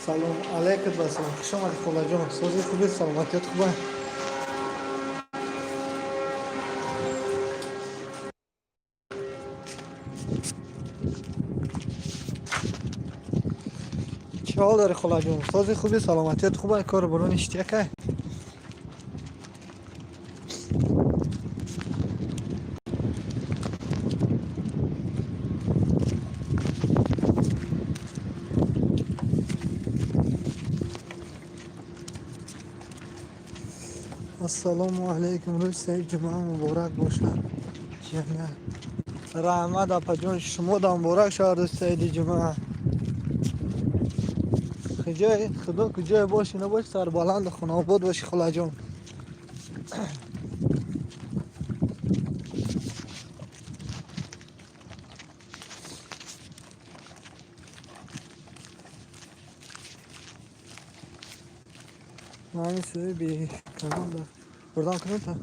Салом алейкум ва салом. Хуш омадӣ, холаҷон. Сози, хуби, саломатият хуба? Чӣ ҳол дорӣ, холаҷон? Сози, хуби, саломатият хуба? Кору бурун иштиякай? Ассалому алайкум, рӯзи саид ҷумъа муборак бошад. Ҷана раҳмат, апаҷон, шумода муборак шавад рӯзи саиди ҷумъа. Куҷое худо, куҷое бошӣ набошӣ, сарбаланду хонаобод бошӣ, холаҷон. Ман сӯи беканон бурдам кунем та.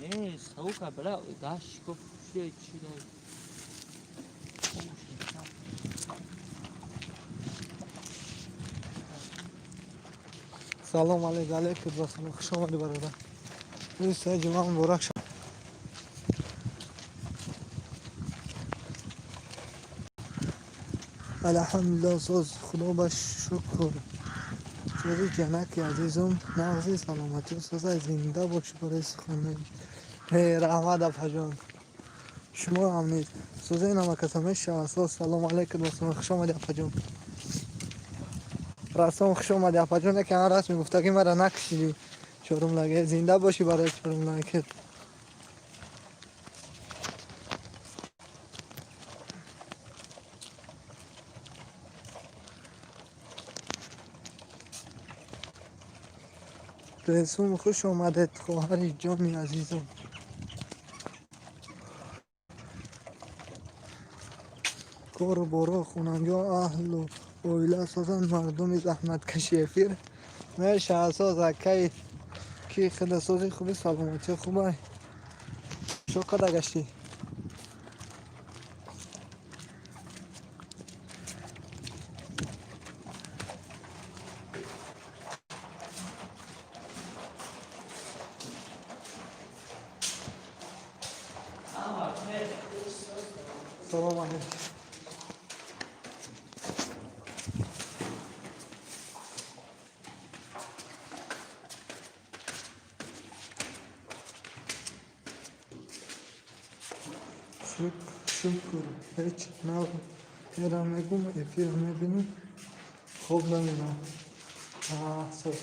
Не, саука, бля, даш гуфт чӣ чӣ дай. Салом алейк, алейкум ва салом. Хуш омадӣ, бародар. Рӯзи саиди ҷумъа муборак шавад. Алҳамдулилло, соз, худо ба шукр. Сози, ҷанаки азизум, нағзи, саломатӣ созай, зинда бошӣ барои суханои. Раҳмат, апаҷон, шумо ҳам низ созаи намакаса мешавад. Соз, салом алейкум ва салом. Хуш омадӣ, апаҷон. Расом, хуш омадӣ, апаҷон. Яке ҳам расми гуфтагӣ мара накушидӣ. Чорум лаге, зинда бошӣ барои чорум лаге. Ресум, хуш омадед, хоҳари ҷони азизум. Кору боро, хонанҷо, аҳлу оила созанд, мардуми заҳматкаши эфир мешавад. Соз, акаи ки хеле сози, хуби, саломатӣ хубай? Чо қада гаштӣ? Салом алейкум. Шукр, ҳеҷ нав эра мегум, эфир мебинем, хоб намерам. Соз.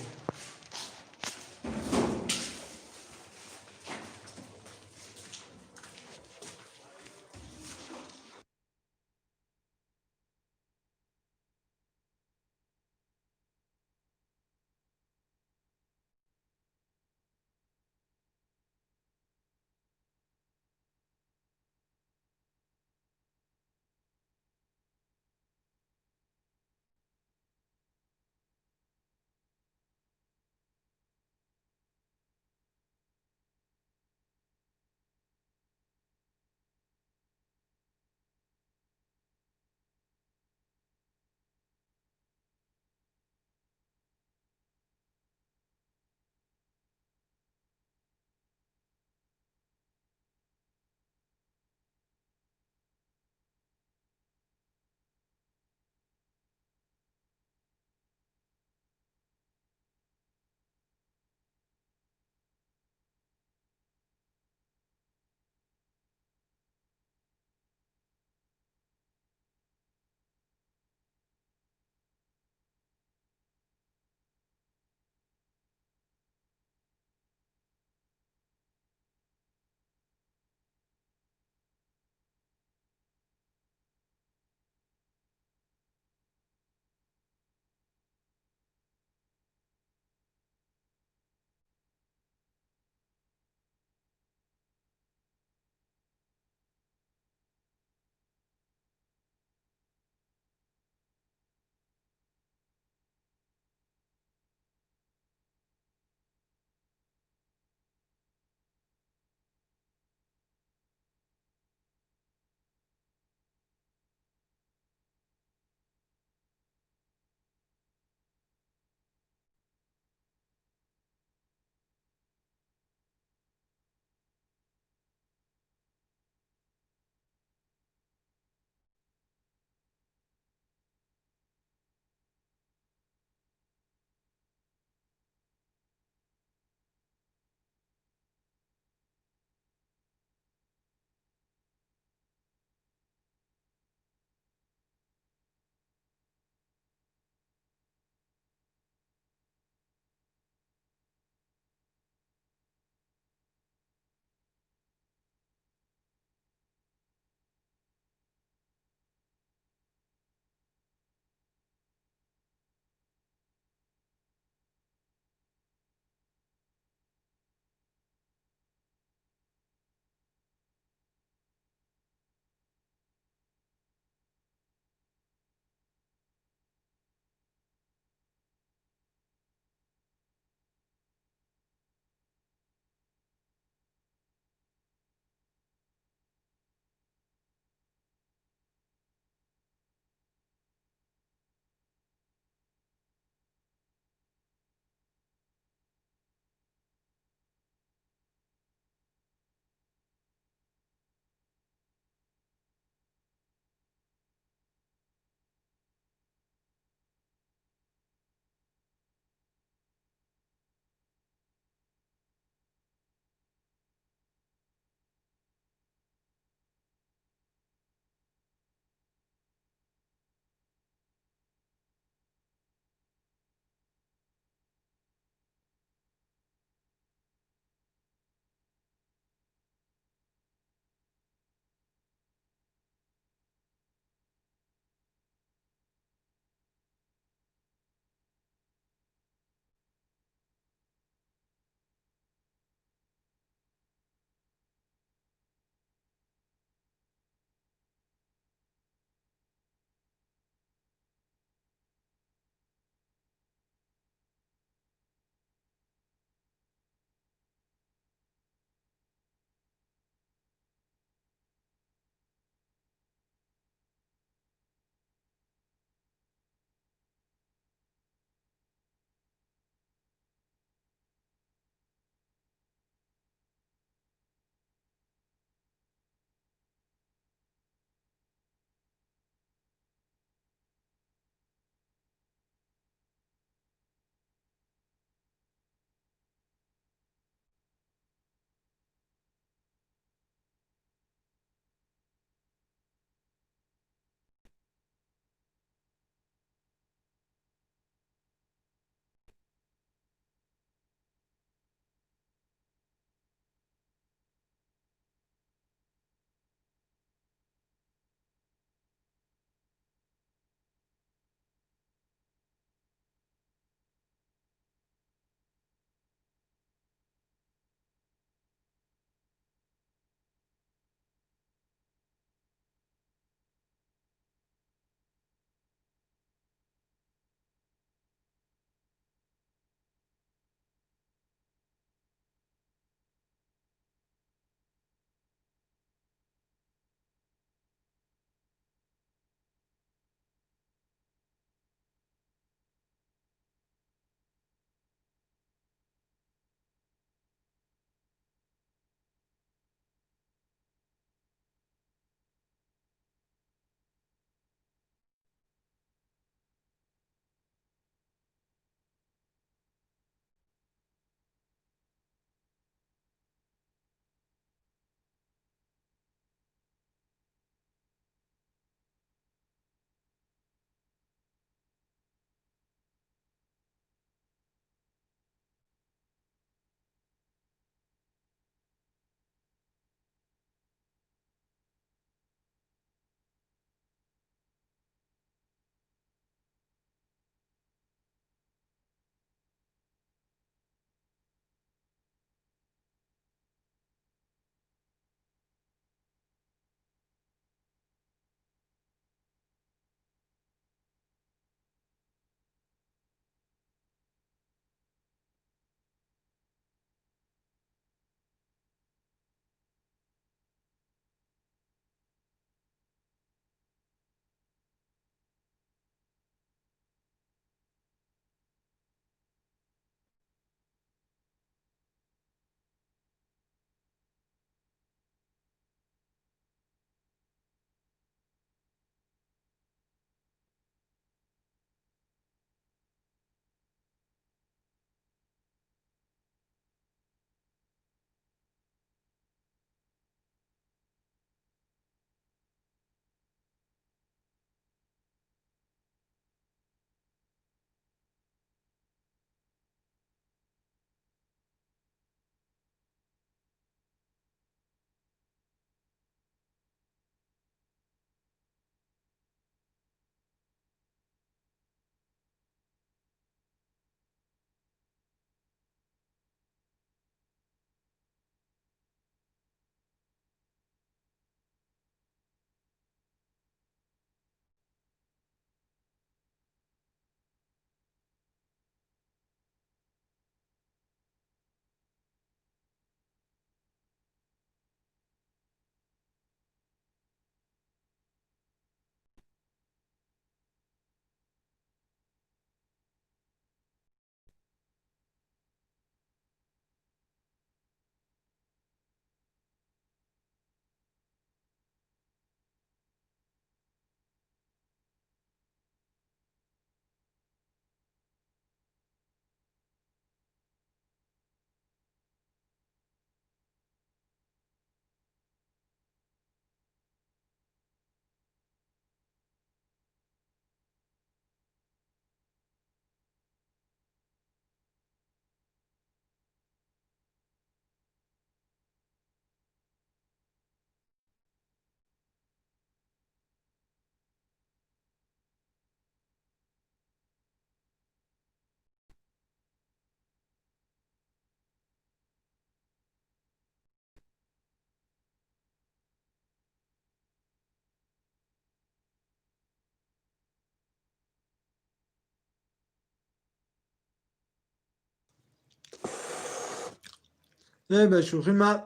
Не, ба шӯхӣ, ман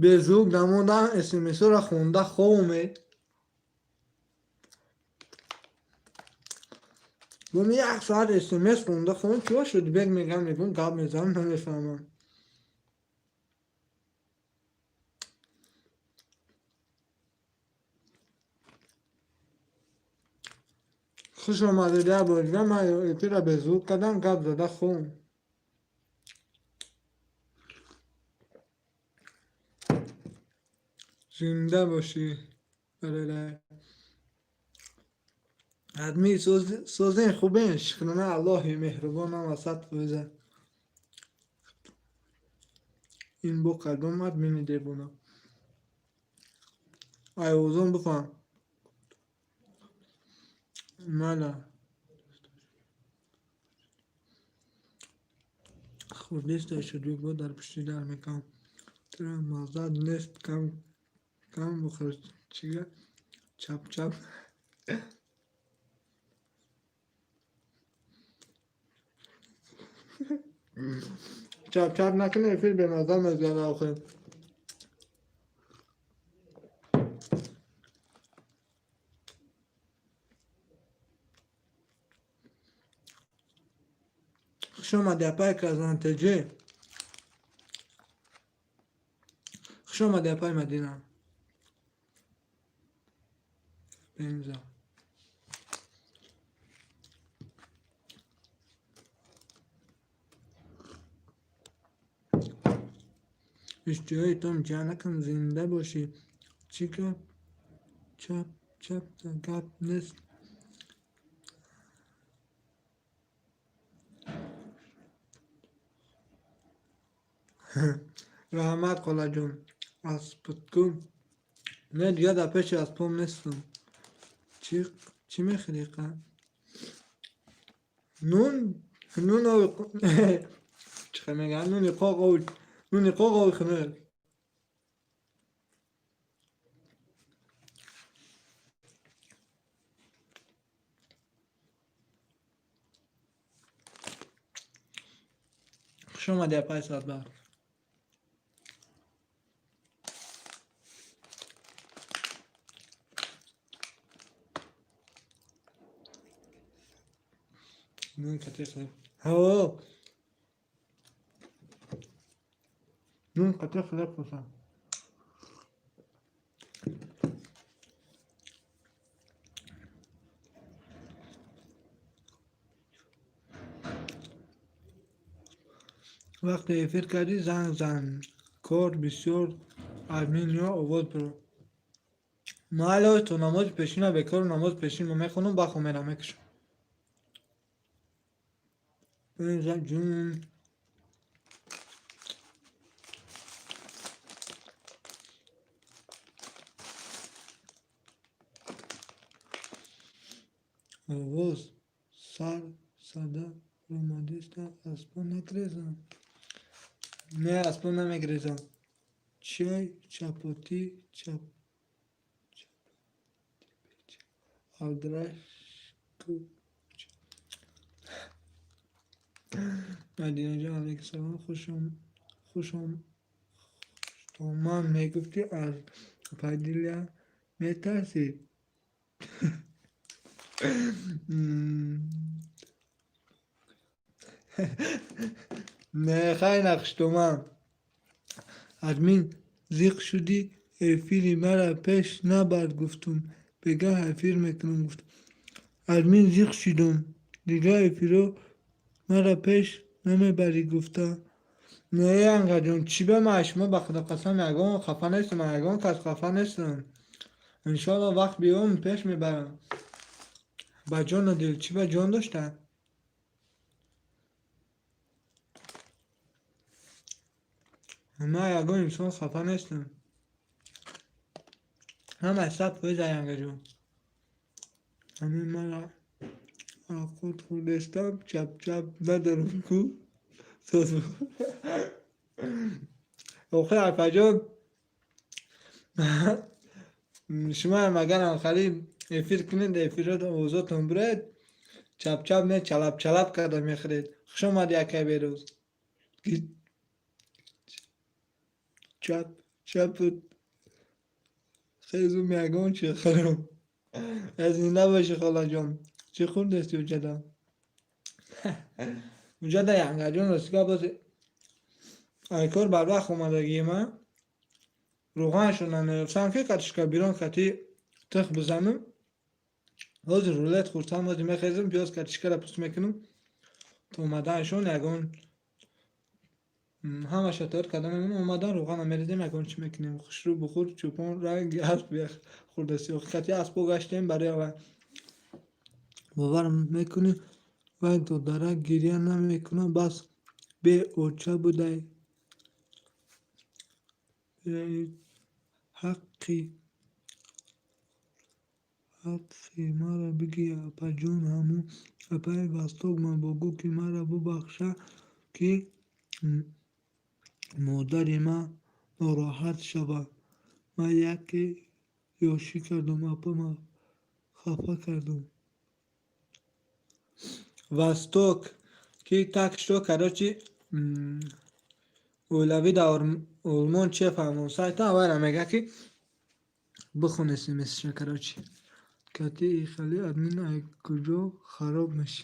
беззвук намондам, смсро хонда хобме. Гум як соат смс хонда хон чиё шуд, бег мегам, мегум, гап мезанам, намефаҳмам. Хуш омадед, як бор дига ман эфирро беззвук кардам, гап зада хом. Зинда бошӣ, бародар. Адми, созен, хубен, шукрона Аллоҳи меҳрубонам, 100%. Ин бо кадом админи девона? Айвозон бифаҳм. Мана. Хурдеста шудӣ, бо дар пушти дар мекам. Тура маззат нест, кам кам бихӯр, чига чап чап. Чап чап накунӣ, эфир бемазза мезгара охир. Хуш омадӣ, апай Казантеҷи. Хуш омадӣ, апай Мадина. Пенза. Иштиҳоитон ҷанакам, зинда бошӣ. Чӣ гап? Чап чап гап нест. Раҳмат, холаҷон. Аспитку. Не, дига дар пеши аспом нестам. Чӣ чӣ мехӯрӣ қа? Нун, нун оби чӣ мегӯянд? Нуни қоқ, оби нуни қоқ, оби хунук. Хуш омадӣ, апай Садбар. Нун кати хлеб. Ҳо. Нун кати хлеб хӯрсам. Вақте эфир кардӣ, занг зан. Кор бисёр, админ ё овоз биро. Майли, то намози пешина бекору намози пешин мехонам, бахо мерам мекушам. Пенза ҷун. Овоз сар сада ромадиста, аз по нагрезам. Не, аз по намегрезам. Чай, чапотӣ, чап алдрашку. Мадинаҷон, алайкум салом, хушом хушом хуштоман. Мегуфтӣ, аз Падиля метарсӣ? Не, хай, нахуштоман. Админ, зиқ шудӣ, эфири мара пеш набар, гуфтум. Бегаҳ эфир мекунам, гуфтум. Админ, зиқ шудум. Дигар эфиро мара пеш намебарӣ, гуфта. Не, Ангаҷон, чӣ ба ман шумо, ба худо қасам, ягон хафа нестам, ягон кас хафа нестам. Иншоалло, вақт биём, пеш мебарам. Ба ҷону дил, чӣ ба ҷон дошта? Ман ягон инсон хафа нестам. Ҳама 100%, Ангаҷон. Ҳамин мара худ хӯрдестам, чап-чап надорам ку. Охир, апаҷон, шумоам агарам хали эфир кунед, эфирро овозотон биред, чап-чап не, чалаб-чалаб карда мехӯред. Хуш омадӣ, акай Берӯз. Чап чапут хезум, ягон чи хӯрам. Зинда бошӣ, холаҷон. Чӣ хӯрдести уҷада? Уҷада, янгаҷон, ростига, бози ай кор барвақт омадагима, рӯғаншо намеёфтам, ки картошка бирон кати тих бизанам. Ҳозир рулет хӯрдам, ҳозир мехезам, пиёз, картошкаро пӯст мекунам. То омаданшон ягон ҳамаша тайёр карда мемонам. Омадан, рӯғана мерезем, ягон чӣ мекунем. Хушрӯ бухӯр, чӯпон ранги асп хӯрдаси. Кати аспо гаштем барои ава. Бовар мекунӣ, вай додарак гиря намекунад, бас беоча будай. Ҳаққи маро бигир, апаҷон, ҳамун апаи Восток ман бугӯ, ки маро бубахша, ки модари ман нороҳат шавад. Ман яке ёшӣ кардам, апама хафа кардам. Восток ки, так что, короче, оилавӣ дар Олмон че фаҳмон сайта авайра мега, ки бихон смсша. Короче, кати ихали админ ай куҷо хароб мешӣ?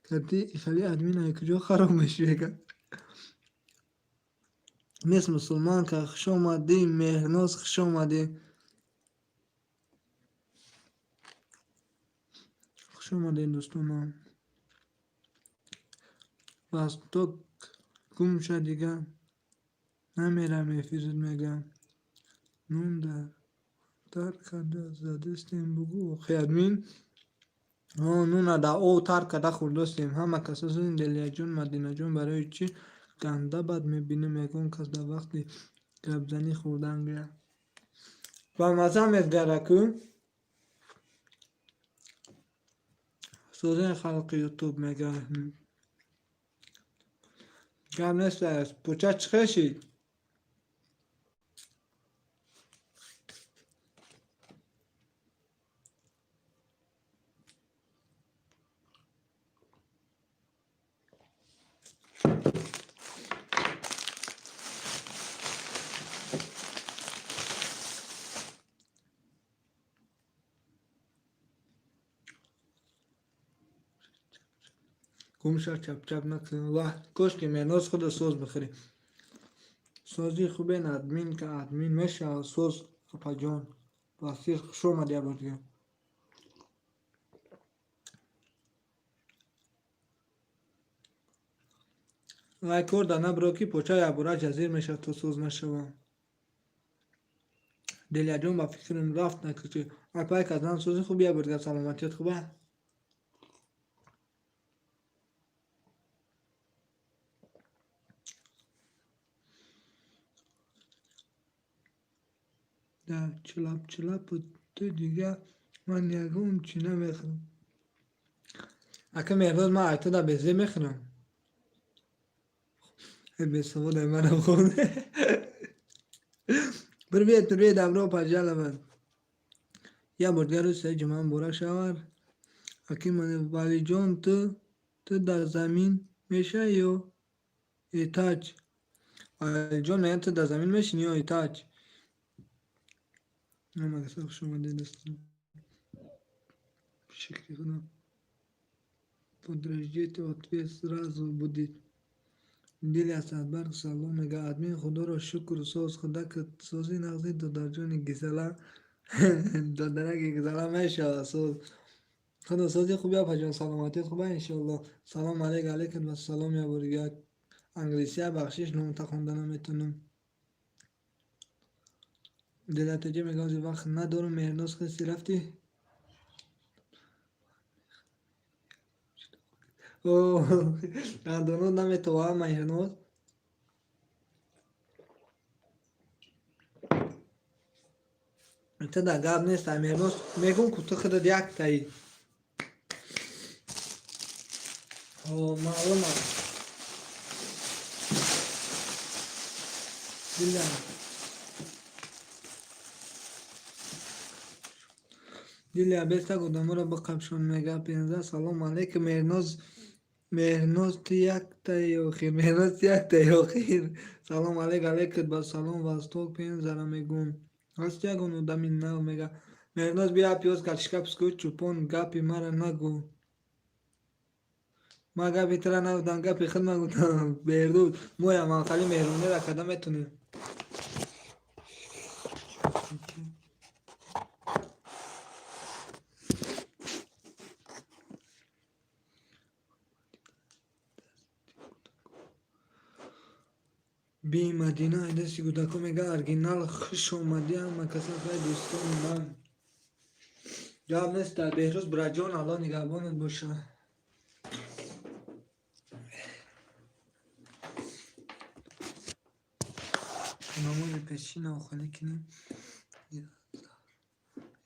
Кати ихали админ ай куҷо хароб мешӣ, мега. Мисс Мусулманка, хуш омадӣ. Меҳрноз, хуш омадӣ, хуш омадед, дӯстонам. Восток гум ша, дига намерам эфирит, мега. Нун дар тар карда задистем, бугӯ. Охи, админ нуна дар об тар карда хӯрдастем. Ҳама касо Делияҷон, Мадинаҷон, барои чӣ ганда бад мебинем, ягон кас дар вақти гапзанӣ хӯрдан гирад? Ба маза мезгара ку. Созен халқи Ютуб, мега. Гап нест, поча чӣ хешид? Гумша, чапчап накун. Ва кошки Меҳноз худо соз бихӯрӣ. Сози хубен, админ ка, админ мешавад соз, апаҷон. Басир, хуш омадӣ як бор дигар. Вай кор да набро, ки поча якбора ҷазир мешавад, то соз нашавам. Делияҷон, ба фикрам рафт накуши. Апай казан, сози хуб, як бор дигар саломатият хуба. Да чилап чилапу ту дига ман ягон чӣ намехӯрам. Ака Меҳроз, ман айтода безе мехӯрам. Бесаводай манам хӯрд. Привет, привет, добро пожаловать. Як бор дигар рӯзи саи ҷумъа муборак шавад. Аки Валиҷон, ту дар замин мешавӣ ё этаж? Валиҷон мегӯяд, ту дар замин мешинӣ ё этаж? Ҳамагаса хуш омадед, дӯстон. Шукри худо. Подождите, ответ сразу будет. Дили Асадбарг, салом, мега админ, худоро шукр, соз, худак сози нағзи, додарҷони гизала, додараки гизала мешавад соз. Худо сози хуби, апаҷон, саломатият хуба, иншоалло. Салом алейк, алейкум ассалом, як бори дигар. Англисия бахшиш, номта хонда наметонам. Дилатаҷи мега, ҳозир вақт надорам. Меҳрноз, хести рафтӣ? Дандонот наметова, Меҳрноз. Ту да гап нест, Меҳрноз, мегӯм ку, ту худат яктаи. Маълум аст. Дила. Дилия бестак одаморо биқапшон, мега. Пенза, салом алейкум, Меҳрноз. Меҳрноз, ту яктаи охир. Меҳрноз, ту яктаи охир. Салом алейк, алейкат ба салом, Восток, Пензара мегум. Ҳаст ягон одами нав, мега. Меҳрноз, бия, пиёз, картишка пускӯ. Чӯпон, гапи мара нагӯ. Ман гапи тура нагуфтам, гапи худ нагуфтам. Беҳрӯз, моям анқали меҳрубонира карда метонем. Би Мадина, айдасти кӯдако, мега. Оригинал, хуш омадӣ, ҳама каса хай, дӯстони ман. Гап нест, Беҳрӯз бираҷон, Аллоҳ нигаҳбонат боша. Намози пешина охалӣ кунем.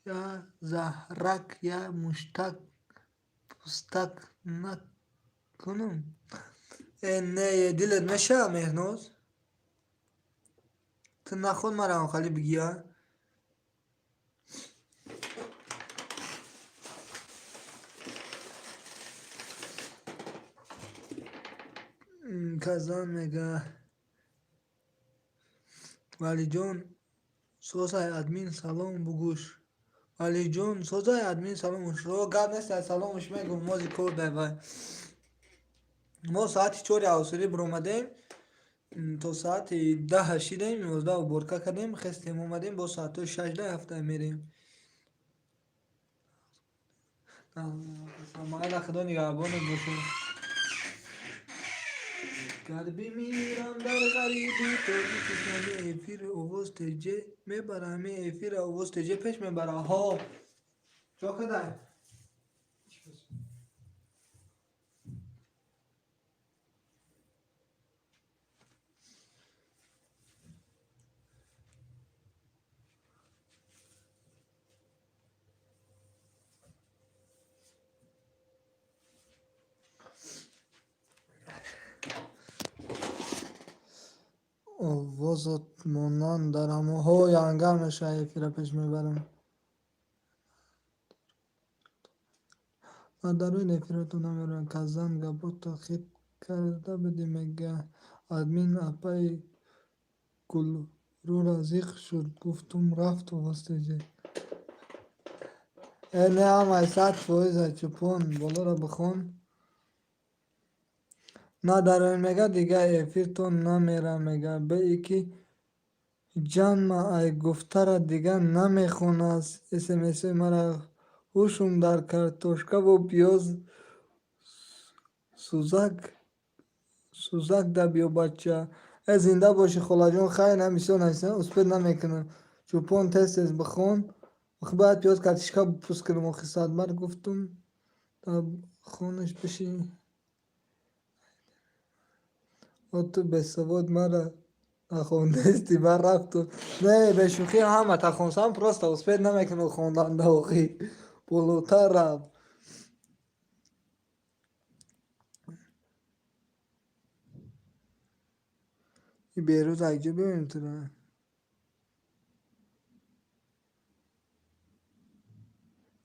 Я заҳрак, я муштак пустак накунам. Э, не, дилат мешава, Меҳрноз? Ту наход мара охалӣ бигӣ, а? Казан, мега. Валиҷон, созай, админ, салом бугӯш. Валиҷон, созай, админ, салом. Ро, гап нест, саломуш мегӯм, мози кор дай вай. Мо соати 4 ҳавсурӣ биромадем, то соати 10 шидем, 11 уборка кардем, хестем, омадем, бо соатҳои 6 ҳафта мерем. Майла, Худо нигаҳбонат бошад. Гар бимирам дар ғарибӣ, Тоҷикистони. Эфири Овоз ТЖ мебара, ҳамин эфира Овоз ТЖ пеш мебара. Ҳо, чо кадай? Овозот монанд дар ҳамо янгар мешава, эфира пеш мебарам. Ман дар рӯи эфиратон намеравам. Казан, гапото хит карда будӣ, мега. Админ, апаи Гулрӯра зиқ шуд, гуфтум, рафт Овоз ТЖ. Э, не, ҳамаи 100%. Чӯпон, болоро бихон. На дароем, мега, дига эфиртон намерам, мега. Бе ки ҷанма ай гуфтара дига намехонад. Смсои мара ҳушум дар картошкаву пиёз сӯзак сӯзак да биё, бача. Э, зинда бошӣ, холаҷон. Хайр, ҳамисо нависам, успеть намекунам. Чӯпон, тез тез бихон. Охи бояд пиёз, картишка пӯст кунам. Охи садбар гуфтум, дар хонаш бишин. О, ту бесавод, мара нахондасти, ман рафту. Не, бешӯхӣ, ҳамата хонсам, просто успеть намекунам хонданда. Охи болотар рафт. И Беҳрӯз, акҷо биёем тура.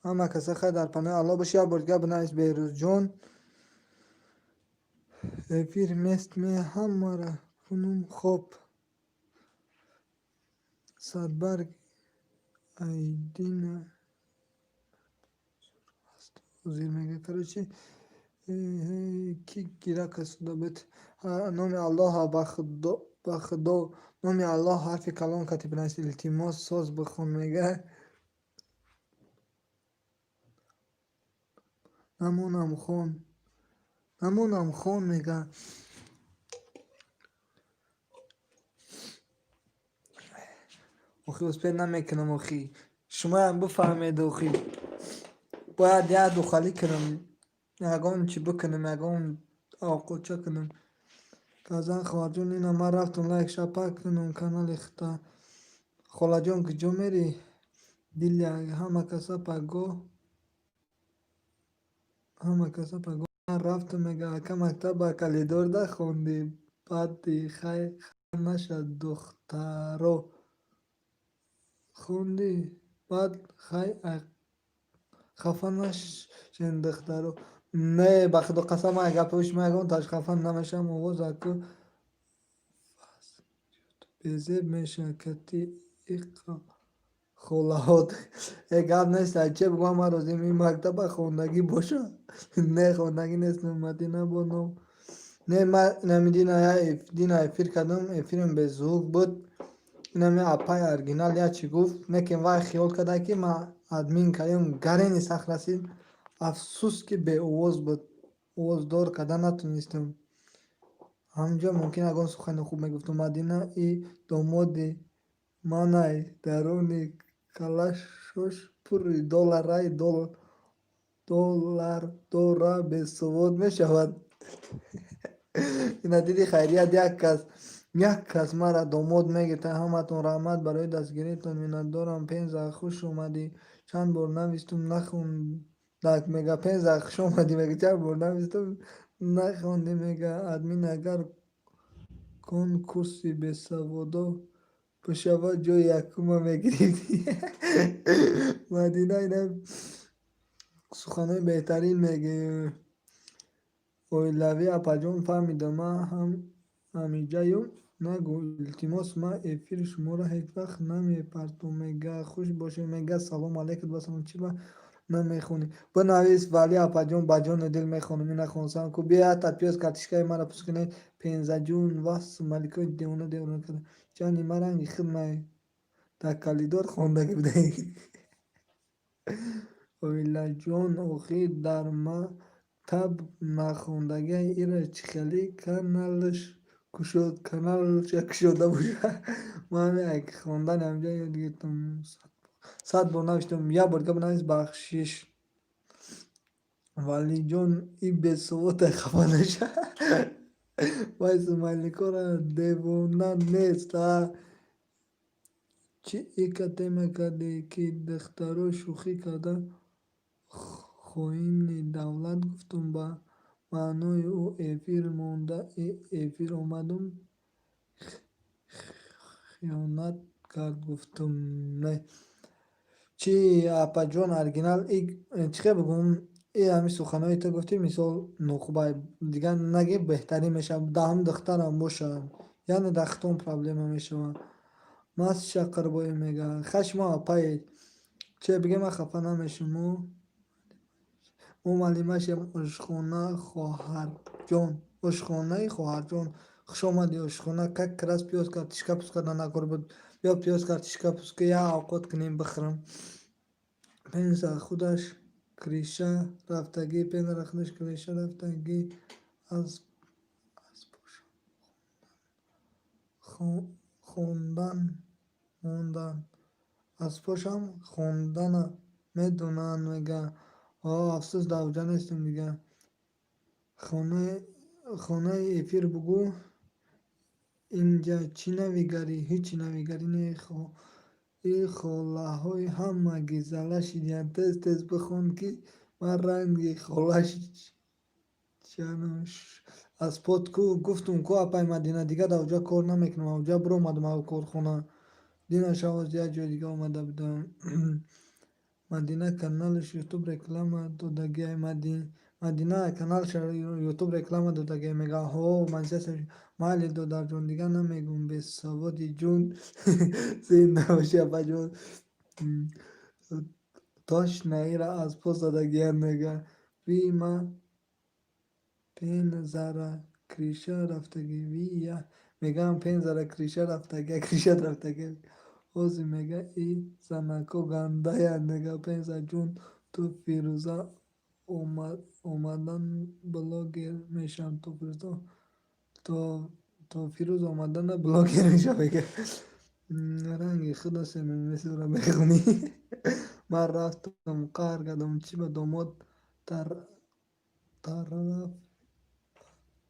Ҳама каса хайр, дар паноҳи Аллоҳ бошӣ. Як бор дигар бинавис, Беҳрӯзҷон. Эфир мест ме, ҳамара кунум хоб. Садбарг айдина ҳозир, мега. Короче, ки гира касуда буд. Номи Аллоҳа, ба Худо, номи Аллоҳ ҳарфи калон катиб бинавис, илтимос, соз бихон, мега. Намонам хон, намонам хон, мега. Охи успеть намекунам, охи шумоям бифаҳмед. Охи бояд як духалӣ кунам, ягон чӣ бикунам, ягон овқотча кунам. Казан, хоҳарҷон, ина ман рафтам, лайк шапак кунам канали хита. Холаҷон, куҷо мерӣ? Дилия, ҳама каса пагоҳ, ҳама каса пагоҳ. Ман рафтам, мега. Ака, мактаб ба калидорда хондӣ? Баъди хай нашад, духтаро, хондӣ, баъд хай хафа нашен, духтаро. Не, ба Худо қасам, ман гапҳои шумо ягон таш хафа намешавам. Овоз аку. Безеб меша кати иқа холаҳот. Э, гап нест, че бигӯям, ман розиам, ин мактаба хондагӣ боша. Не, хондагӣ нестам, Мадина боно. Не, ман инами дина эфир кардам, эфирам беззвук буд. Инами апай оригинал як чӣ гуфт, лекин вай хиёл карда, ки ман админ кардем, гарени сахт расид. Афсӯс, ки беовоз буд. Овоздор карда натонистам. Ҳаминҷо мумкин ягон сухани хуб мегуфтам. Мадина и домоди манай, даруни калашош пури долларай, доллардора бесавод мешавад. Ина диди, хайрият, як кас мара домод мегирта. Ҳаматон раҳмат барои дастгиритон, миннатдорам. Пенза, хуш омадӣ. Чанд бор навистум, нахондак, мега. Пенза, хуш омадӣ, мега. Чанд бор навистум, нахондӣ, мега. Админ, агар конкурси бесаводо бошавад, ҷои якума мегирифтӣ. Мадина ина суханои беҳтарин мегӯ. Оилавӣ, апаҷон, фаҳмидам, ман ҳам ҳамиҷаюм. Нагӯ, илтимос, ман эфири шуморо ҳеҷ вақт намепартом, мега. Хуш бошед, мега. Салом алейкум ва салом. Чӣ ба намехонӣ? Бинавис, вале, апаҷон, ба ҷону дил мехонам. Ина хонсам ку, биё, ята пиёз картишкаи мара пус кунед. Пензаҷун, вас маликои девона девона карда. Ҷани ман ранги худмай дар калидор хондагӣ будаи. Оилаҷон, охир дар мактаб нахондагиам, ира чӣ хеле каналш кушод, каналша кушода бошад. Ман ҳамин хондани ҳаминҷа ёд гирифтам. 100 бор навиштам, як бор дига бинавис, бахшиш. Валиҷон, и бесавода хафа наша. Вай смайликора девона нест, а? Чӣ ика тема кардӣ, ки духтаро шӯхӣ карда хоини давлат гуфтум, ба маънои ӯ эфир монда, эфир омадум, хиёнат кард гуфтум, не. Чӣ, апаҷон, оригинал, чӣ хел бигӯм, и ҳамин суханое ту гуфтӣ, мисол, нохубай, дигар нагӣ, беҳтарин мешавад. Даҳум духтарам бошад, яъне дар хитон проблема мешавад. Масша Қурбоӣ мега, хай, шумо апаед, че бигем, ман хафа намешавам. Мо муаллимашем. Ошхона, хоҳарҷон, ошхонаи хоҳарҷон, хуш омадӣ ошхона. Как раз пиёз картишка пуст кардан накор буд. Биё, пиёз картишка пуст ки, як авқот кунем, бихӯрам. Пенза худаш криша рафтагӣ, пензара худаш криша рафтагӣ, аз хондан мондан, аз пошам хондана медонанд, мега. О, афсӯс, дар оҷа нестем дига. Хонаи эфир бугӯ, инҷа чӣ навигарӣ? Ҳеҷ навигарӣ не. И холаҳои ҳама гизала шидиянд. Тез тез бихон, ки ман ранги хола аз под ку гуфтум ку, апай Мадина, дигар дар оҷа кор намекунам, оҷа биромадам ав корхона. Дина шавоз як ҷои дига омада будам. Мадина каналаш Ютуб реклама додагиай. Мадина каналаш Ютуб реклама додагиай, мега. Ҳо, майли, додарҷон, дигар намегӯм, бесаводи ҷун. Зинда бошӣ, апаҷон. Точно, ира аз по задагиянд, мега. Ви ма пензара криша рафтагӣ, ви я мегам, пензара криша рафтагия, кришат рафтагия. Ҳозир мега, и занако гандаянд, мега. Пензаҷун, ту Фирӯза омадан блогер мешавам, то Фирӯз омадана блогер мешавам, мега. Ранги худо семесро мехонӣ. Ман рафтам, қаҳр кардам, чӣ ба домод тараф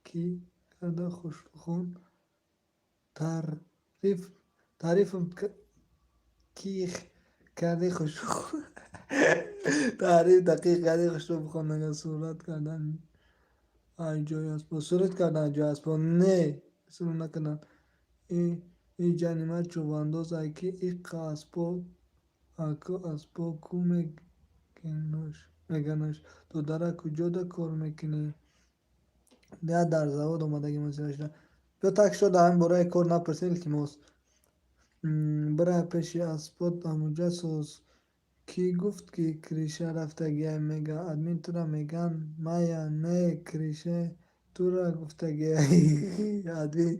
кӣ карда хушрухон, таърифм кӣ карди хушрухон, таъриф дақиқ карди хушрӯ бихон, мега. Сурат кардан ай ҷои аспо, сурат кардан ай ҷои аспо, не, сурат накардан. И ҷани ман чӯбандоз ай, ки иққа аспо аку аспо ку меганош. Додарак, куҷода кор мекунӣ? Я дар завод омадагӣ мазира шуда. Биё, так шуд, дар ҳамин бораи кор напурсед, илтимос. Бира пеши аспот амуҷа соз. Кӣ гуфт, ки криша рафтагиай, мега админ тура меган мая не крише тура гуфтагиай, админ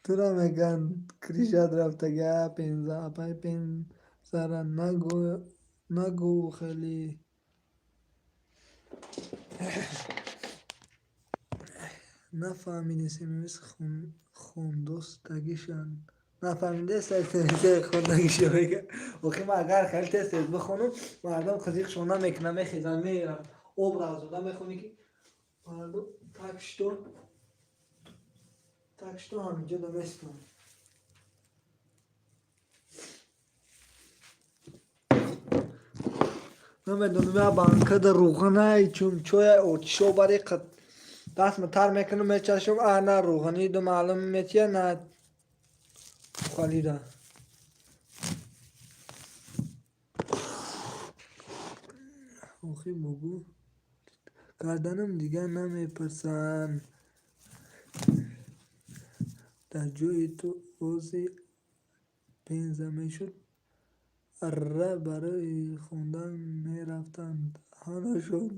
тура меган кришат рафтагиай. Пенза апай пензара нагӯ хеле нафаҳмиди смс хондостагишан, нафаҳмида смс хондагиша мега. Охи ман агар хеле тез тез бихонам, мардум қизиқшон намекунад, мехезанд, мераванд. Образ дода мехонӣ, ки мардум так что ҳаминҷо наместам. Намедонам, я банкада рӯғанай чумчоя отишо бари дастма тар мекунам, мечашам, а на рӯғаниду маълум метия, на халида. Охи бугӯ карданам дигар намепурсанд. Дар ҷои ту ози пенза мешуд, арра барои хондан мерафтанд. Даҳанашон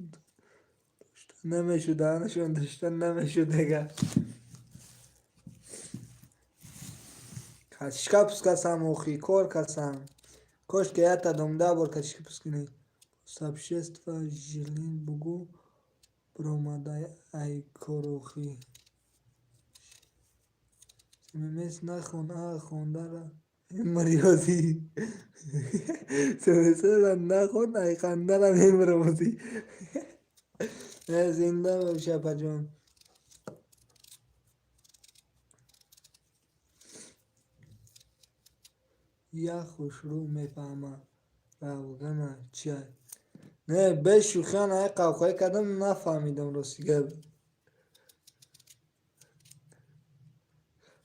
дошта намешуд, даҳанашон дошта намешуд, мега. Картишка пускасам, охи кор касам. Кошки якта домда бор картишка пускунӣ. Сообщество жилин бугӯ биромадай ай корохӣ. СМС нахон, а хондара мемирёзӣ. СМСра нахон, ай хандара мемирёзӣ. Зинда боши, апаҷон. Як хушрӯ мефаҳма равғана чиай. Не, бе шӯхиан ай қавқоӣ кардам, нафаҳмидам, рости гап.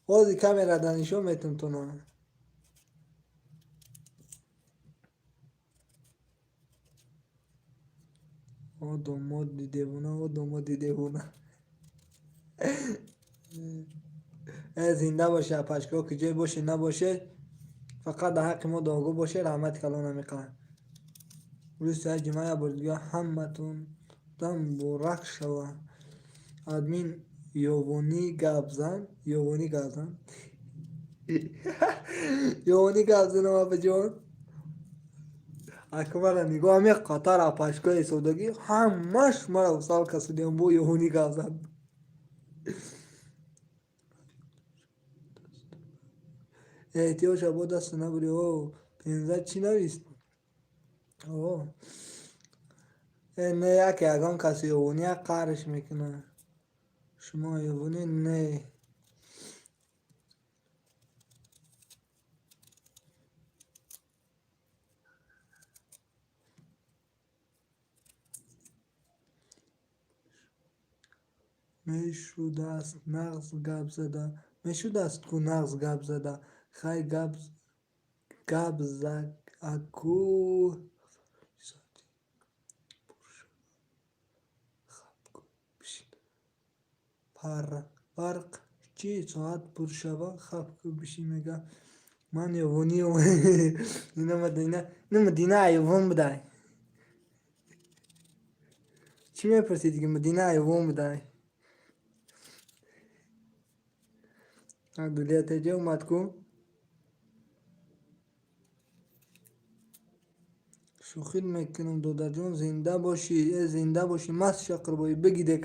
Ҳозир камерада нишон метам тона. О домоди девона, о домоди девона. Э, зинда боше, апашко, ки ҷой боше набоше, фақат дар ҳаққи мо дуогӯ боше, раҳмати калон намекунад. Рӯзи саи ҷумъа як бори дигар ҳаматон муборак шава. Админ ёвонӣ гап зан, ёвонӣ гап зан. Ёвонӣ гап занам, апаҷон. Ака мара нигоҳ, ҳамин қатар апашкои ҳисобдагӣ ҳамаш мара усал касудиям, бо ёвонӣ гап зан. Эҳтиёҷ шав, бо даста набурӣ. О, пенза чӣ навист? О, э, не, яке ягон каси ёвонӣ як қаҳрш мекунад. Шумо ёвонӣ не. Мешудааст нағз гап зада. Мешудааст ку нағз гап зада. Хай гап аку. Соати пур шава хаб ку бишин. Фарқ чӣ, соат пур шава хаб ку бишин, мега. Ман ёвонӣ ина Мадина, ина Мадина айвон будай. Чӣ мепурсӣ дига, Мадина айвон будай. Дулия теҷа омад ку? Шӯхӣ мекунам, додарҷон, зинда бошӣ, э зинда бошӣ, маст шақирбоӣ бигидек.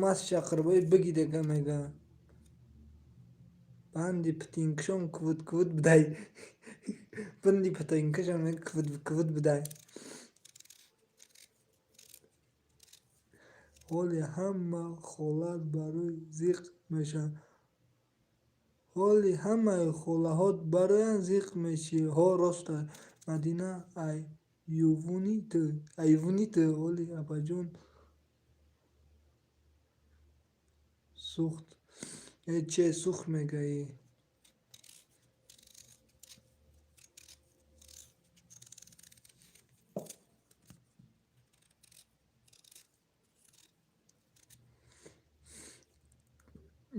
Маст шақирбоӣ бигидек, мега. Банди птинкшон квуд квуд будай. Банди птинкшон квуд квуд будай. Ҳоли ҳама холат барои зиқ мешаванд. Ҳоли ҳамаи холаҳот бароян зиқ мешӣ. Ҳо, роста. Мадина ай ювуни ту, айвуни ту, ҳоли апаҷон сӯхт. Э че сӯхт мегаӣ?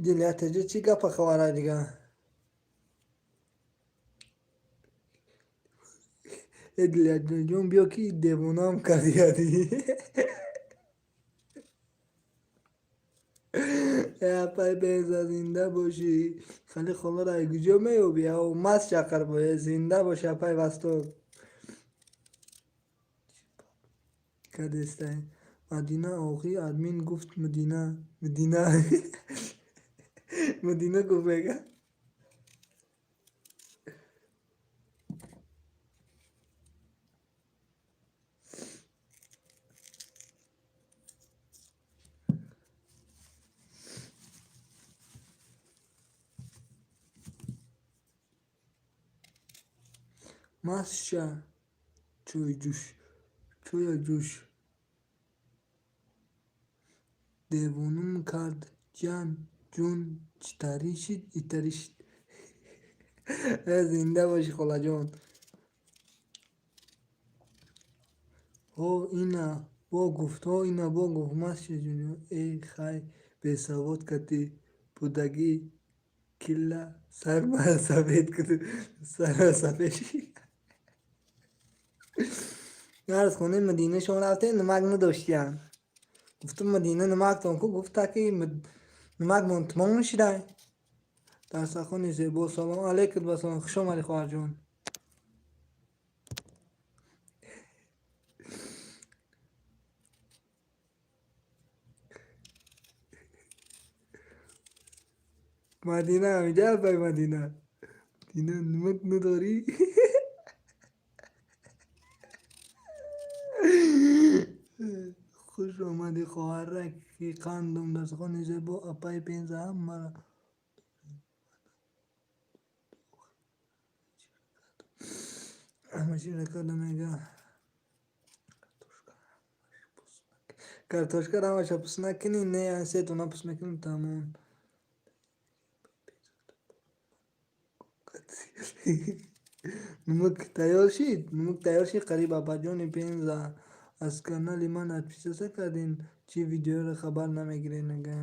Дилятаҷа, чӣ гапа, хабара дига? Э, Дилятаҷон, биё, ки девонаам кардияди. Э, апай Бенза, зинда бошӣ. Хали холаро ай куҷо меёбӣ? Ав маст чақар бо. Э, зинда боши, апай Восток. Кадестай Мадина охи, админ гуфт Мадина, Мадина, Мадина гуфт, мега. Маст ша, чойҷӯш, чоя ҷӯш. Девонум кард, ҷан ҷун, читарӣ шид, итарӣ шид. Э, зинда бошӣ, холаҷон. Ҳо, ина бо гуфт, ҳо, ина бо гуфт, маст ша ҷунҷон. Э, хай, бесавод кати будагӣ, килла сарма сафед куду, сарма сафед шид. Аз хонаи Мадина шон рафтем, намак надоштиянд. Гуфтам, Мадина, намактон ку? Гуфта, ки намакмон тамом шидай. Дастархони зебо. Салом алейкум, ба салом, хуш омадӣ, хоҳарҷон. Мадина ҳамиҷа, апай Мадина. Мадина, намак надорӣ? Хуш омадӣ, хоҳараки қандум. Дастархони зебо, апай Пенза, ҳамаро ҳама чизро карда, мега. Картошкаро ҳамаша пус накунӣ? Не, се дона пус мекунем, тамом. Намак тайёр шид, намак тайёр шид қариб, апаҷони Пенза. Аз канали ман отписаться кардин, чӣ видеоро хабар намегиред, мега.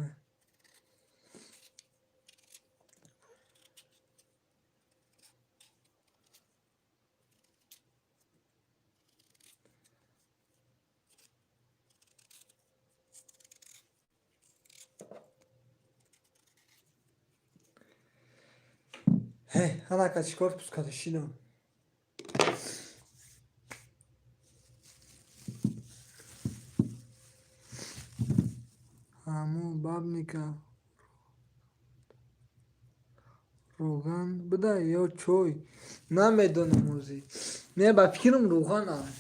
Ҳе, ҳанака чӣ кор пус карда шидам? Ҳаму бабника рӯған буда ё чой? Намедонам ӯзи. Не, ба фикрам, рӯған аст.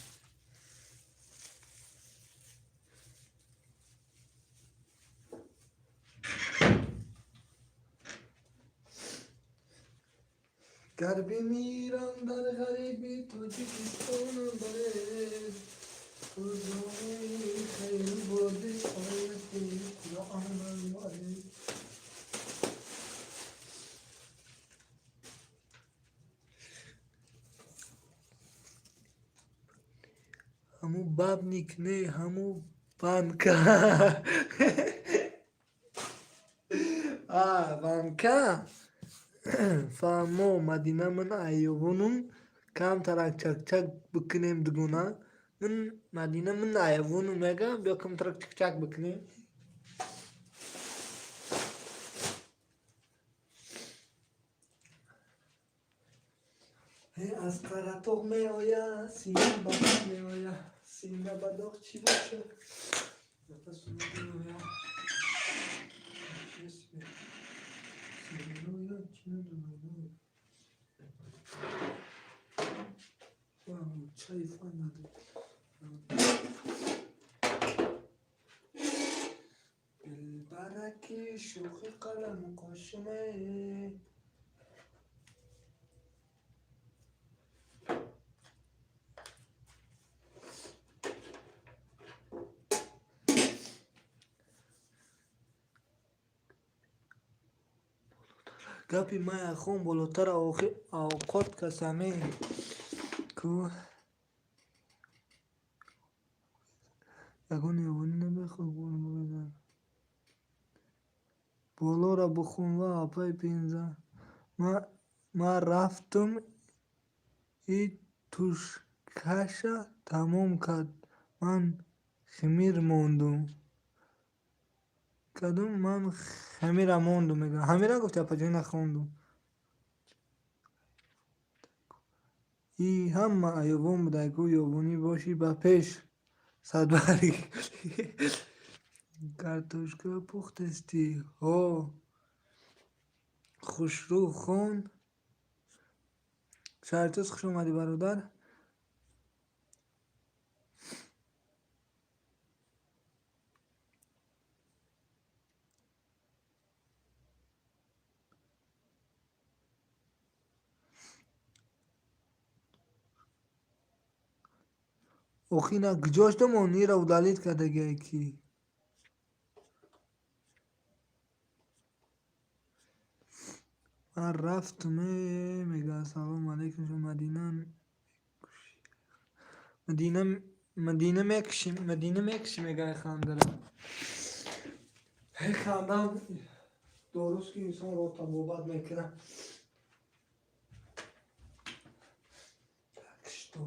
Гар бимирам дар ғариби, Тоҷикистонам баред. Рӯзои хайру боди ояти Қуръонам баред. Ҳаму бабник не, ҳаму банка. А, банка. Фаҳмо, Мадина, ман айёвонум, камтарак чакчак бикунем дугона. Ман, Мадина, ман айёвонум, мега, биё, камтарак чакчак бикунем. Э, аз Қаратоғ меояд, сина ба доғ меояд, сина ба доғ чӣ бошад? Нафасу меояд. Ничего себе. Синоя, чӣ надонам. Чай фанад. Дилбараки шӯхи қалам қошуме. Гапи мая хон болотара, авқот касаме ку. Ягон ёвонӣ намехоҳ, гол бизан. Болоро бихун ва апай пенза. Ман рафтум, и тушкаша тамом кард, ман химир мондум. Кадом ман хамира мондум мегӯям. Ҳамира гуфти, апаҷон, нахондум. И ҳама аёбон будай ку, ёбонӣ бошӣ ба пеш садбарг. Картошка пухтестӣ? Ҳо. Хушрӯ хон. Шаҳритоз, хуш омадӣ, бародар. Охина куҷоштамон ира удалить кардагиай ки? Ман рафтум э мега. Ассалому алайкум, Мадина. Мадина, Мадина мекуши, Мадина мекуши, мегай хандара. Хандам доруст, ки инсонро табобат мекунад. Так что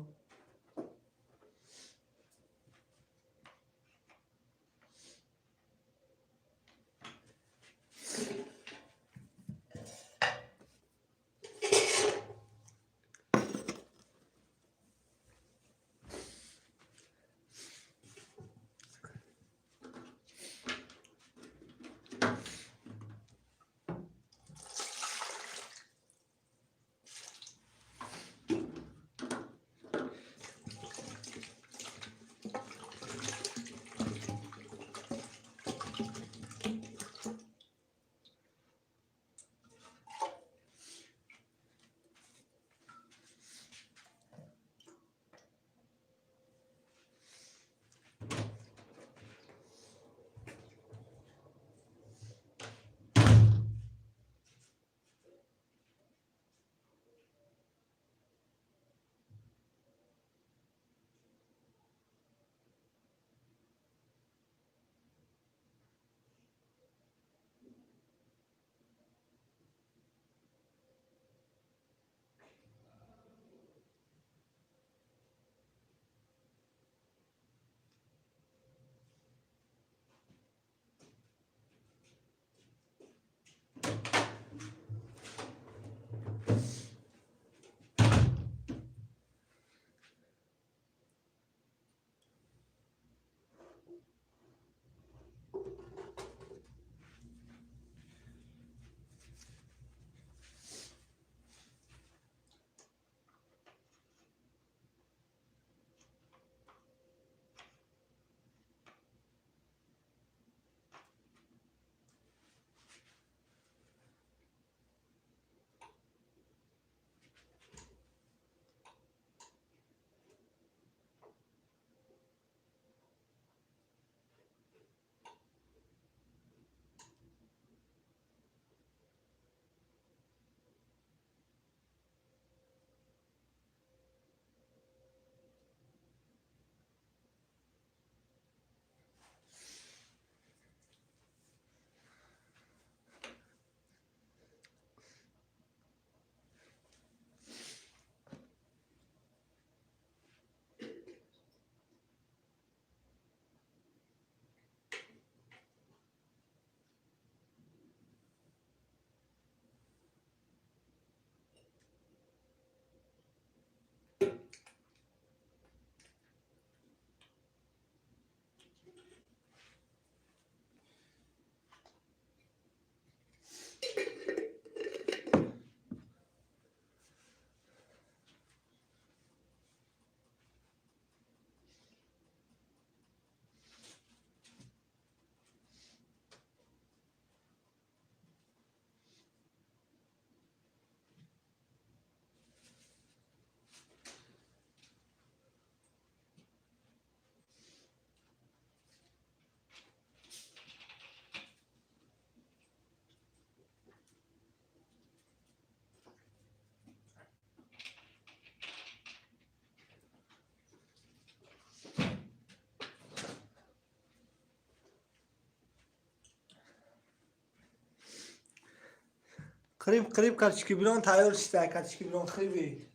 Қариб қариб карточки билон тайёр шида, карточки билон хриби.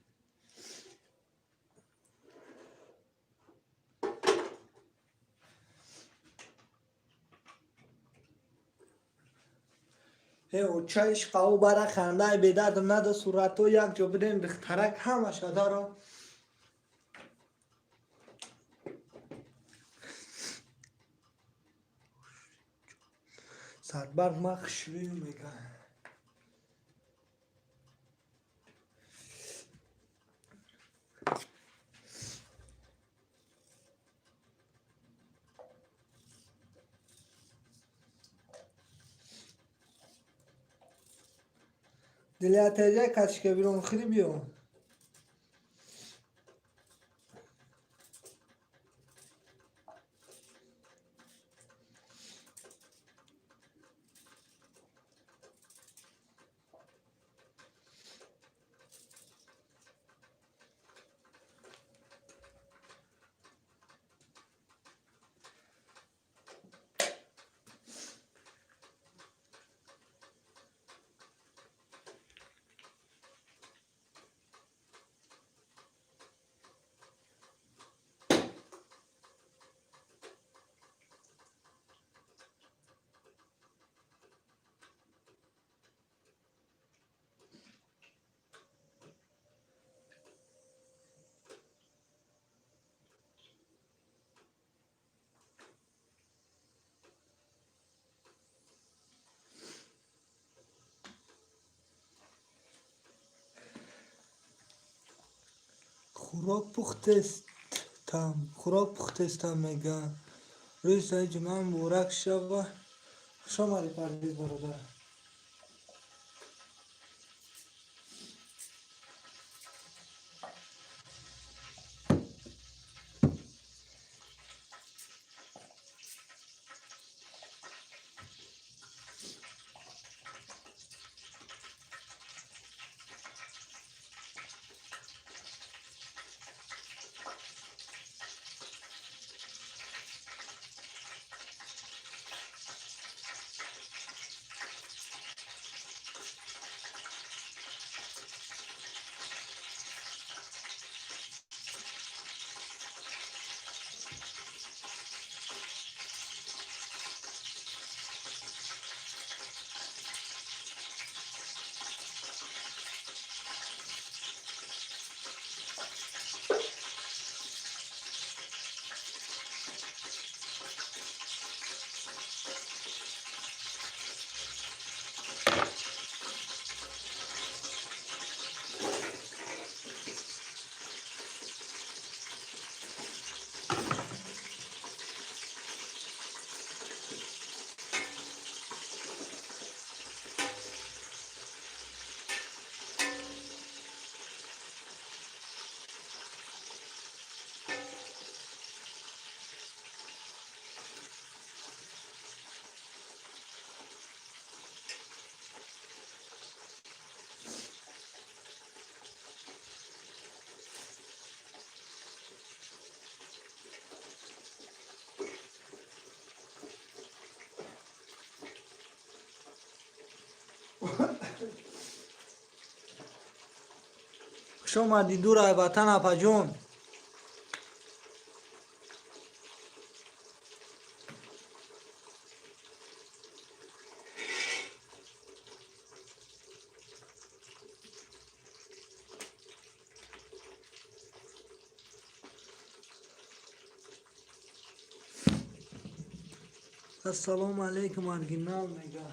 Очаиш қаву бара хандаи бедардам нада сурато як ҷо бидем духтарак ҳамаша даро. Садбарг ма хушрӯю мега. Дилятеҷа качка бирон хири биё. Хӯрок пухтестам, хӯрок пухтестам мега. Рӯзи саи ҷумъа муборак шава. Хуш омадӣ, Парвиз бародар. Хуш омадӣ дурай ватан, апаҷон. Ассалому алайкум, оригинал мега.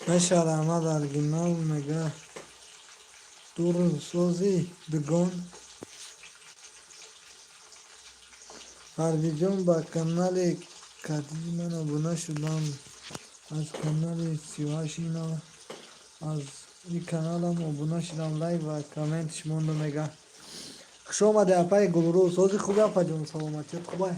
Меша, раҳмат, оригинал мега. Дурсозӣ, дугон. Парвизҷон, ба канали кадиди ман обуна шудам, аз канали 38 ина аз ин каналам обуна шудам, лайк ва комментш монду мега. Хуш омаде, апаи Гулрӯ, сози хуби, апаҷон, саломатият хубай?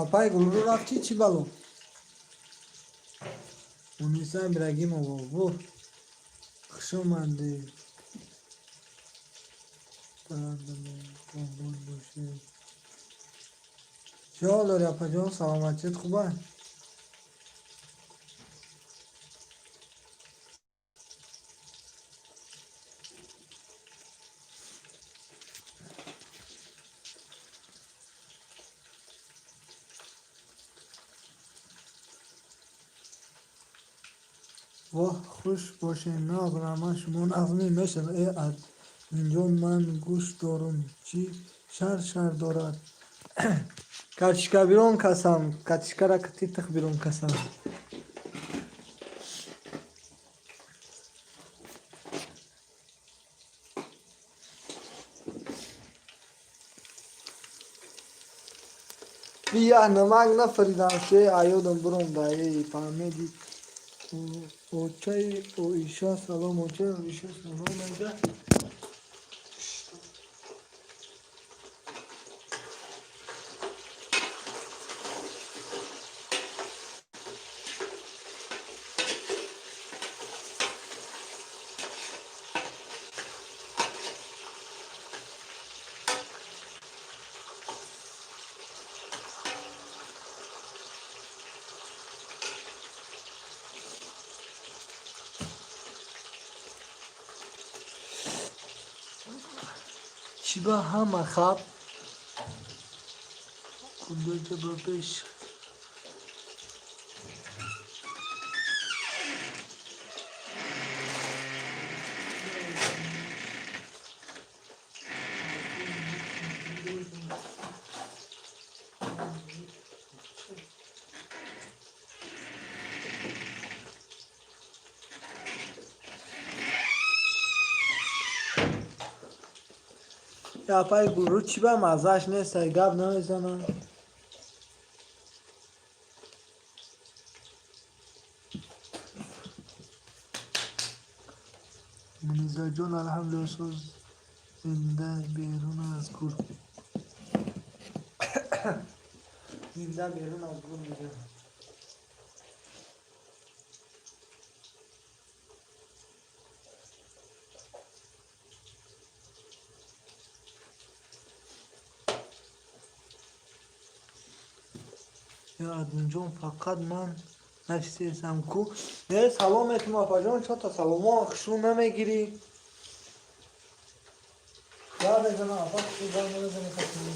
Апаи Гулрӯ рафтӣ, чӣ бало? Муниса Ибрагимова, во, хушомадед, обод бошед. Чӣ ҳол дорӣ, апаҷон, саломатият хубай? Воҳ, хуш бошед, нағз, раҳмат, шумо нағзмӣ? Мешавад. Э, админҷон, ман гӯш дорум, чӣ шар шар дорад? Картишка бирон касам, картишкара титих бирон касам. Бия, намак нафаридам, ше аёдам буромда, эй, фаҳмидӣ? Очаи Оиша салом, очаи Оиша салом мега. Чӣ ба ҳама хаб кудака ба пеш. Апаи Гулрӯ, чӣ ба маззааш нестай, гап намезанад? Мунизаҷон, алҳамдулилла, соз, зинда берун аз гур, зинда берун аз гур мегӯям. Ё админҷон, фақат ман нависесам ку? Не, салом метум, апаҷон, чота саломо хушрӯ намегирӣ? Гап мезанам, апа, хушрӯ гап намезанӣ хатми.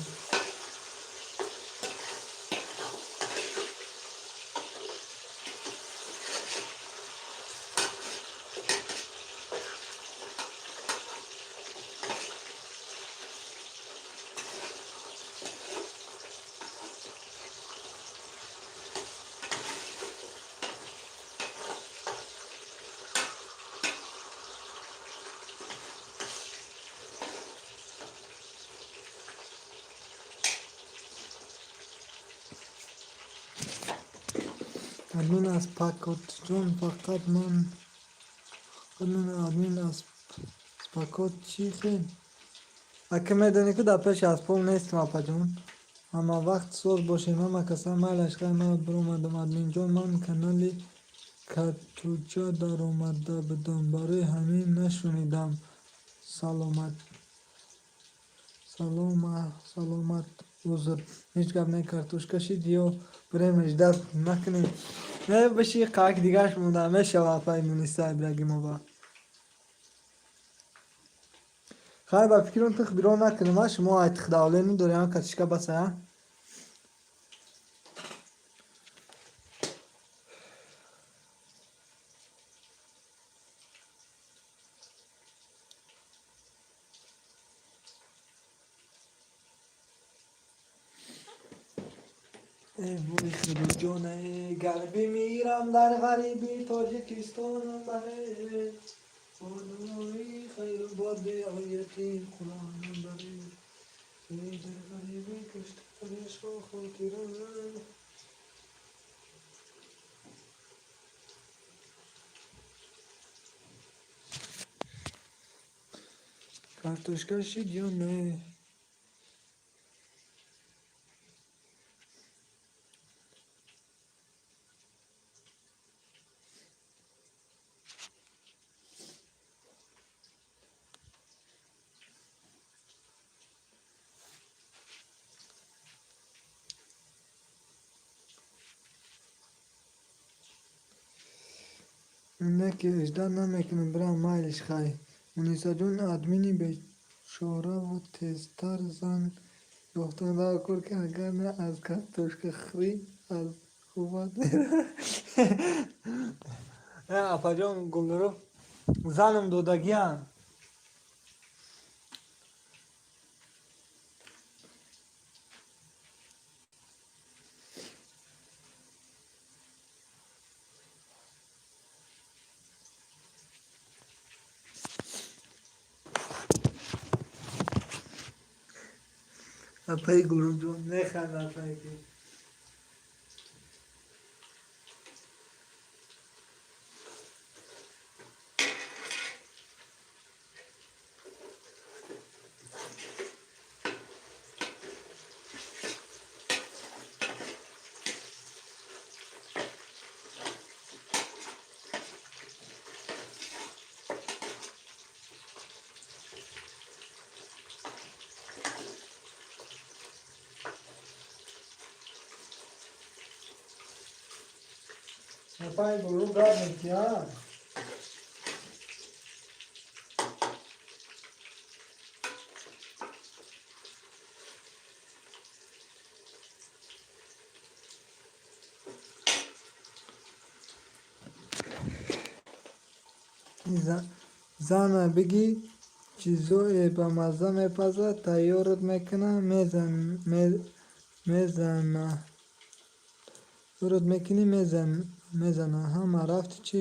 Админ аз пакотҷон, фақат ман, фақат ман, админ аз спакот чӣ хел? Ака, медонӣ ку, дар пеши аз пол нестам, апаҷон. Ҳама вақт соз бошем, ҳама каса, майлаш, хай, ман биромадам. Админҷон, ман канали Катуча даромада будам, барои ҳамин нашунидам. Саломат, саломат, узр. Ҳеҷ гап не, картошка шид ё бирем ждать накунем. Не биши, қак дигараш монда мешава, апаи Муниса Ибрагимова. Хайр, ба фикрам тих биро накунем, а шумо ай тих давление дорем, картошка баса, а? Эй вой Худоҷон, эй гар бимирам дар ғариби Тоҷикистонам, баре худои хайру боди ояти Қуръонам баре. Эй дар ғариби куштаришо хотирам. Картошка шид ё не? Не ки ждать намекунам, бирам, майлиш хай. Мунисаҷон, админи бечораву тезтар зан ёфтан дар кор, ки агар не аз картошкахӯрӣ аз қувват меравад. Апаҷон Гулнурух, занам додагиам. Апаи Гулнурҷон, механда апае ки. Апаи Гулнурух гап метиҳад. Зана бигӣ чизое ба мазза мепазад, тайёрат мекунад, мезана. Ёрат мекунӣ, мезана. Ҳама рафт, чӣ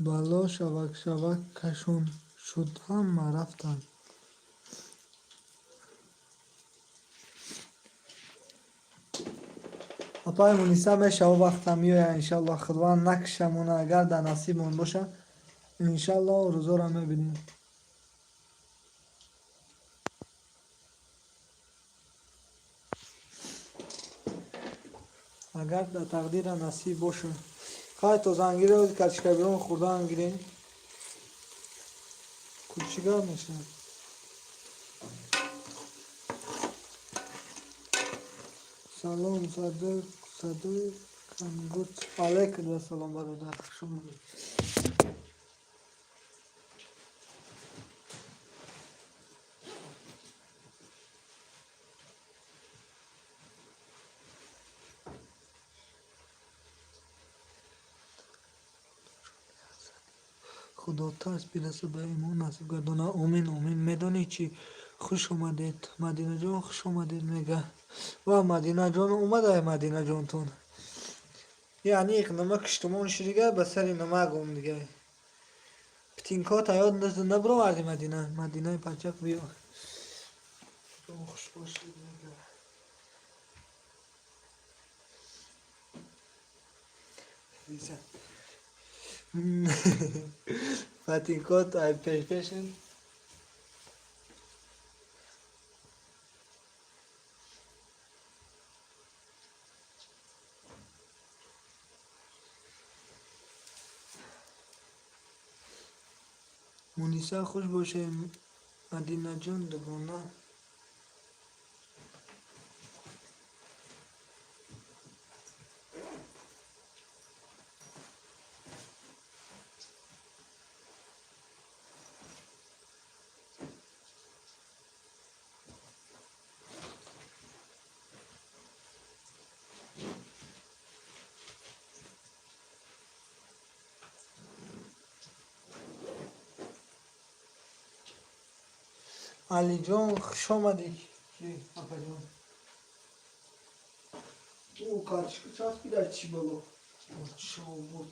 бало шавак шавак кашон шуд, ҳама рафтанд. Апаи Муниса мешава вақта меояд, иншаллоҳ, Худованд накушамона, агар дар насибмон боша, иншаллоҳ рӯзоро мебинем. Агар дар тақдира насиб боша. Хай то зангиро качкабирон хӯрдан гирем. Чӣ гап мешавад? Салом, садои кангут. Алайкум ассалом, бародар, хуш омадед. Худотарс бираса, ба имон насиб гардона. Омин, омин. Медонӣ чӣ? Хуш омадед, Мадинаҷон, хуш омадед мега. Ва Мадинаҷон омадай, Мадинаҷонтон. Яъне нама киштумон шидига ба сари намагум дига. Птинкота ёд набироварди, Мадина? Мадинаи пачак биё. Хуш бошед мега. Патинкот ай пеш-пешен. Муниса, хуш бошед. Мадинаҷон, дугона. Алиҷон, хуш омадӣ. Апаҷон. О, карточка часпида чӣ бало? Чобут.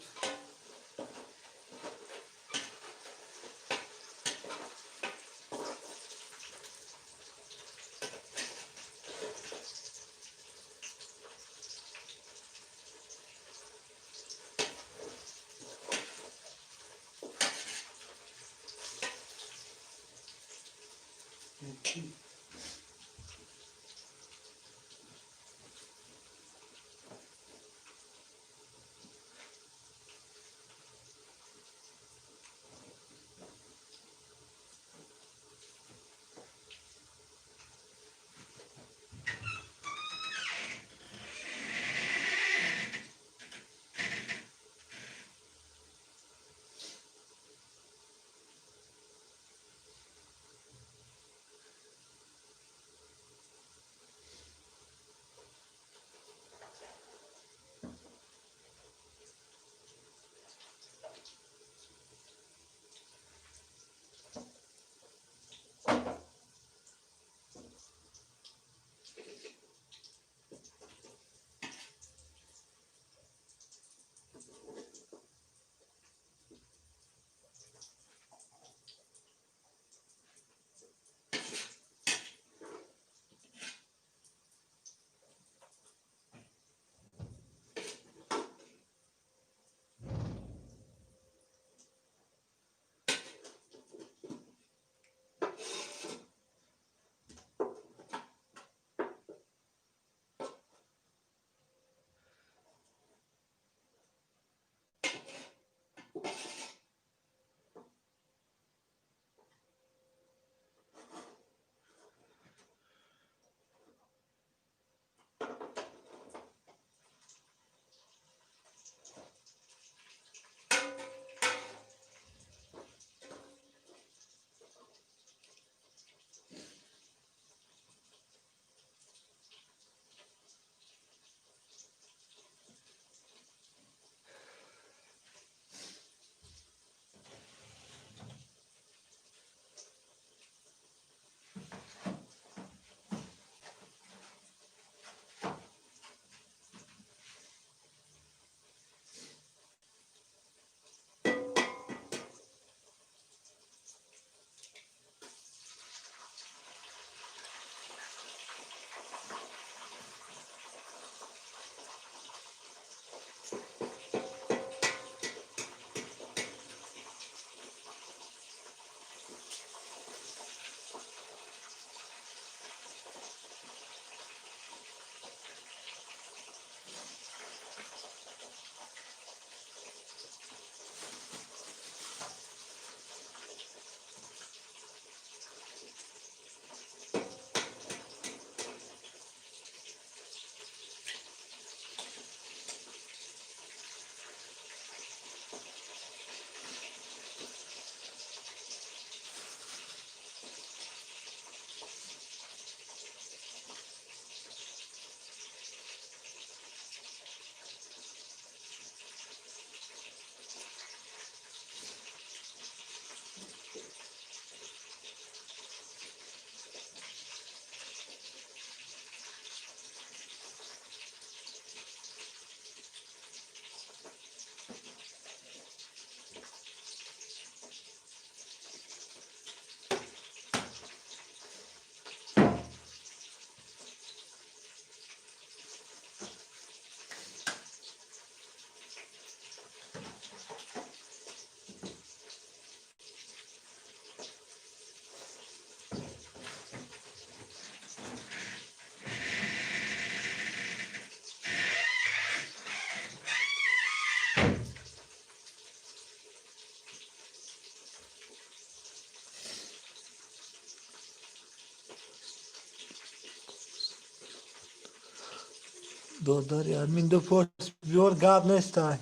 Додари админ, ду порс биёр, гап нестай.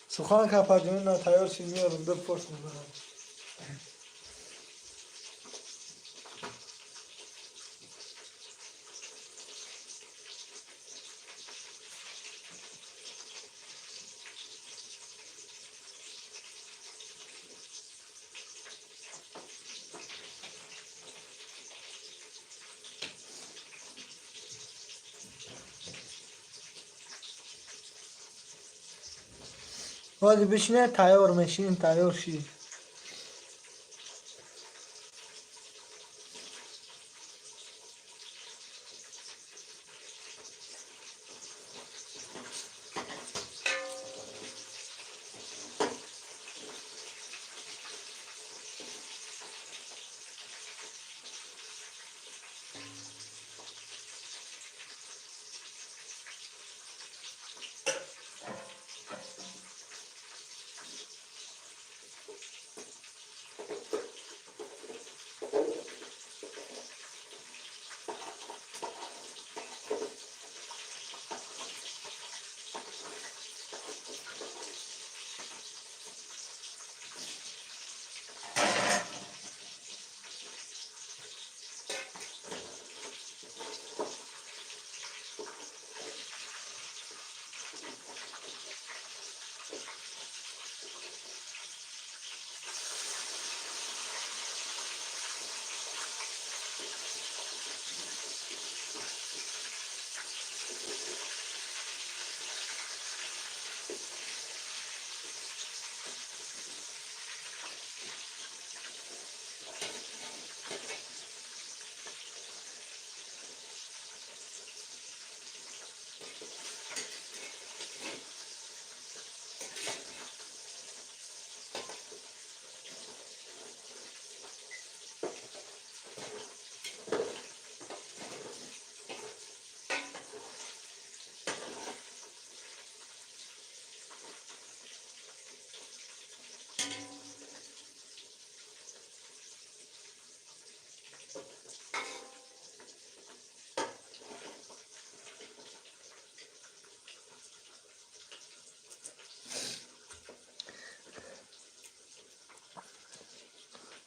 Сухан капаҷонина тайёр ши, меёрам, ду порс мебарам. Ҳози бишине, тайёр мешинем, тайёр ши.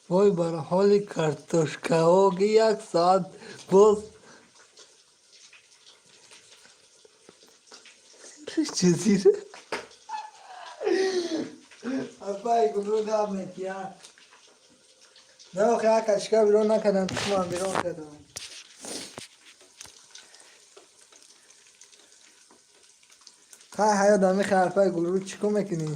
Вой бар ҳоли картошкаҳо, ки як соат боз ҷазира. Апай гулрӯ гап метиҳад. Не, охи, як кашка бирон накардам, тухмам бирон кардам. Хай, ҳаёт, амихе апай гулрӯ, чӣ кор мекунӣ?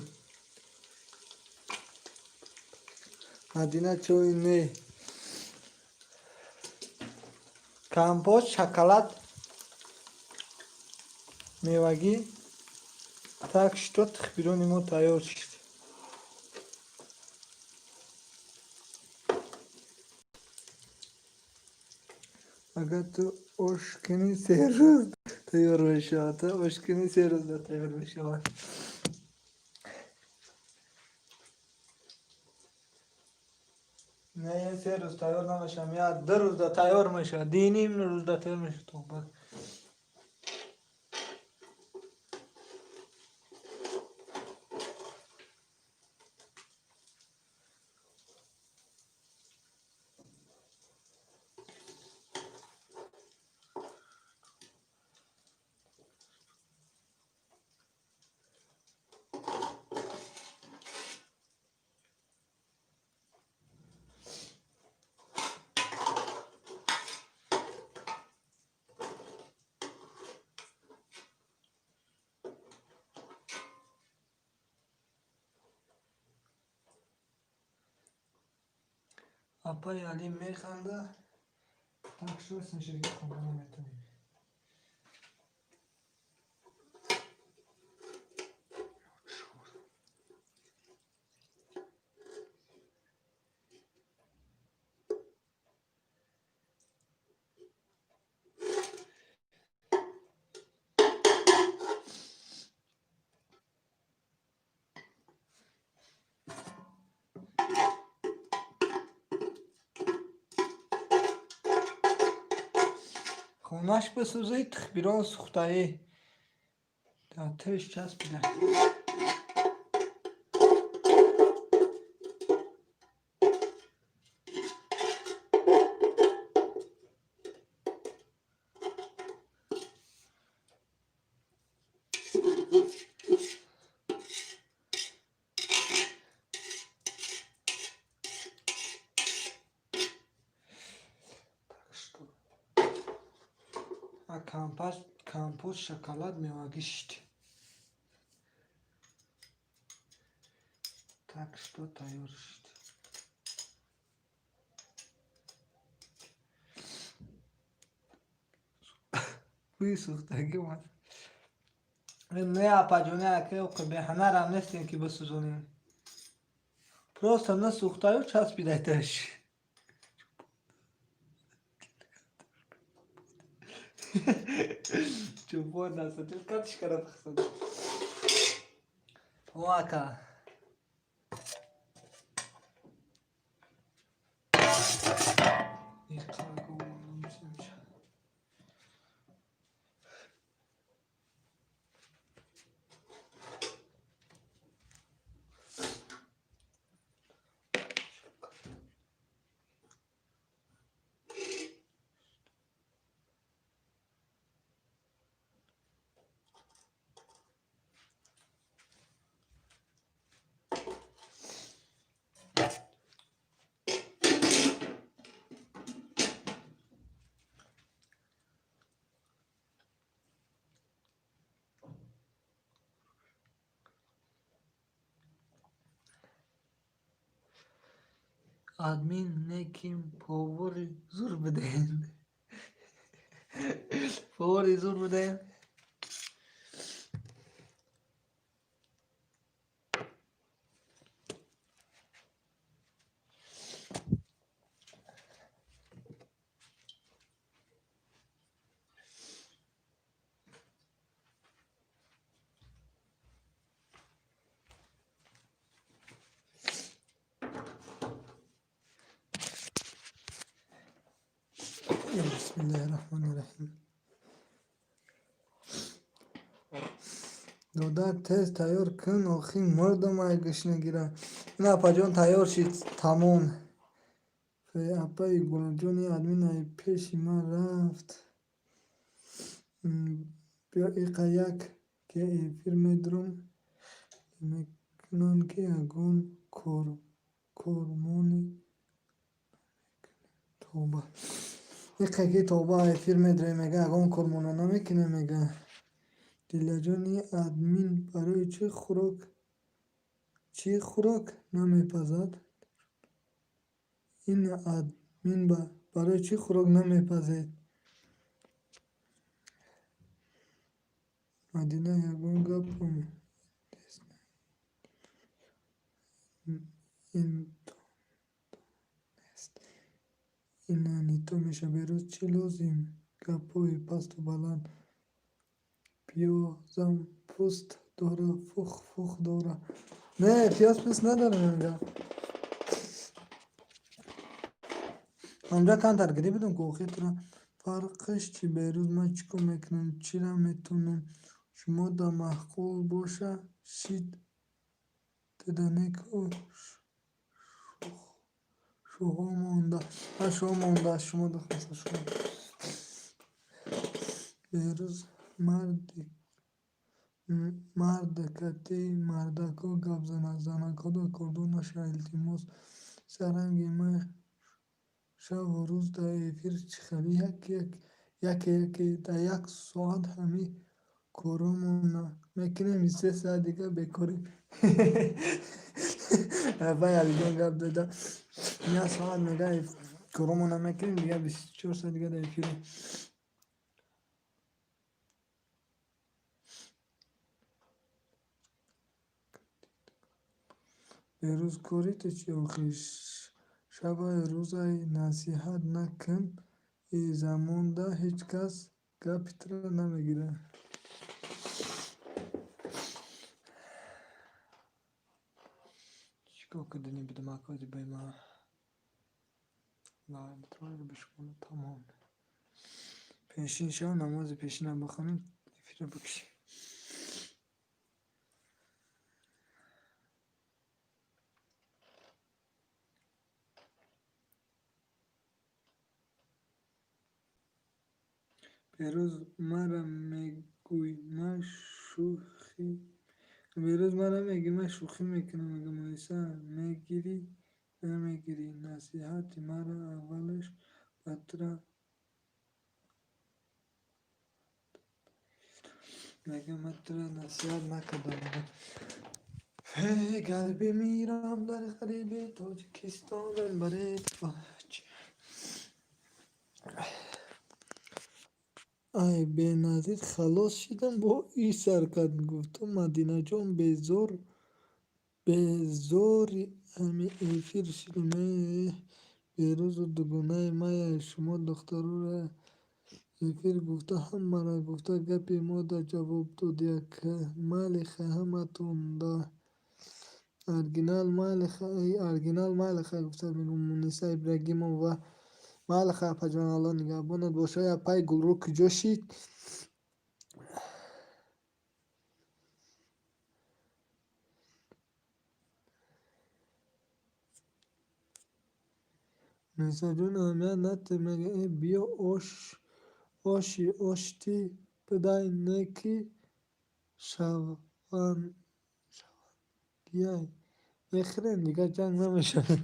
Мадина, чой не. Компот, шоколад, мевагӣ. Так что тихбирони мо тайёр шуд. Агар ту ош кунӣ, 3 рӯз тайёр мешавад. Ту ош кунӣ, 3 рӯзда тайёр мешавад. Не, 3 рӯз тайёр намешавам, я 2 рӯзда тайёр мешавад, диним рӯзда тайёр мешавад тоба. Апаи Алӣ механда. Так что снежинка хонда наметавонем. Хонаш бисӯзӣ, тихбирон сӯхтаӣ. Теш часпида. Так что а компот шоколад мевагӣ шид. Так что тайёр шид. Бӯи сӯхтагӣ омад. Не, апаҷони, ака, беҳанарам нестем, ки бисӯзонем. Просто насӯхтаю часпидайташ. Чӯпон насӯхт, картишкара пухтад. О, ака. Админ неким повари зур бидеҳем. Повари зур бидеҳем. Бисмиллаҳи раҳмони раҳим. Додар, тез тайёр кун, охи мурдам ай гушнагира. Ин, апаҷон, тайёр шид, тамом. Апаи Гулҷони, админ ай пеши ман рафт. Биё, иқа як ки эфир медурам, мекунанд, ки ягон кормони тоба. Иқа ки тоба эфир медурем, мега, ягон кормона намекунем, мега. Дилаҷони, админ барои чӣ хӯрок намепазад? Ин админ барои чӣ хӯрок намепазед? Мадина, ягон гапам ин нест. Ина нито меша. Берӯз чӣ лозим? Гапҳои пасту баланд. Пиёзам пӯст дора, фух фух дора. Не, пиёз пӯст надора, мега. Ҳамҷа камтар гирӣ будам, ку охир тура фарқиш чӣ? Берӯз ман чӣ кор мекунам? Чира метавонам? Шумо да маъқул боша шид диданеку шуҳо монда. Шуҳо монда, шумо духаса шумо. Берӯз мардакати мардако гап занад, занакҳо кордор нашавад, илтимос. Саранги ман шаву рӯз дар эфир чихелӣ яке яке дар як соат ҳамин коромона мекунем, 3 соат дига бекорем. Апай Алиҷон гап дода. Як соат, мега, коромона мекунем, дига 24 соат дига дар эфирем. Берӯз кори ту чӣ охир? Шабай рӯзай насиҳат накун, и замонда ҳеҷ кас гапи туро намегирад. Чӣ кор кардани будам, акози баи ман? Тамом. Пешин шав, намози пешина бихонем, эфира бикушем. Берӯз мара мегӯй, ман шӯхӣ Берӯз мара мегӯй, ман шӯхӣ мекунам. Мега Муниса, мегирӣ, намегирӣ насиҳати мара, аввалаш батра мега, ман тура насиҳат накардам. Мега гар бимирам дар ғариби Тоҷикистонам баред. Ай Беназир халос шидам, бо и сар кард. Гуфтум, Мадинаҷон, безор безори ҳами эфир шидам. Э Берӯзу дугонаи мая, шумо духтарора эфир гуфта, ҳамара гуфта, гапи мо да ҷавоб дод. Яка майли, хай ҳаматон да оригинал, майли хай, оригинал, майли хай, гуфта мегӯм. Муниса Ибрагимова, майли хай, апаҷон, Алло нигаҳбонат бошад. Апаи Гулрӯ куҷо шид? Мунисаҷон, аҳамият натиҳ, мега. Э биё, оши оштӣ бидай, не ки шавангияй мехӯрем, дигар ҷанг намешавем.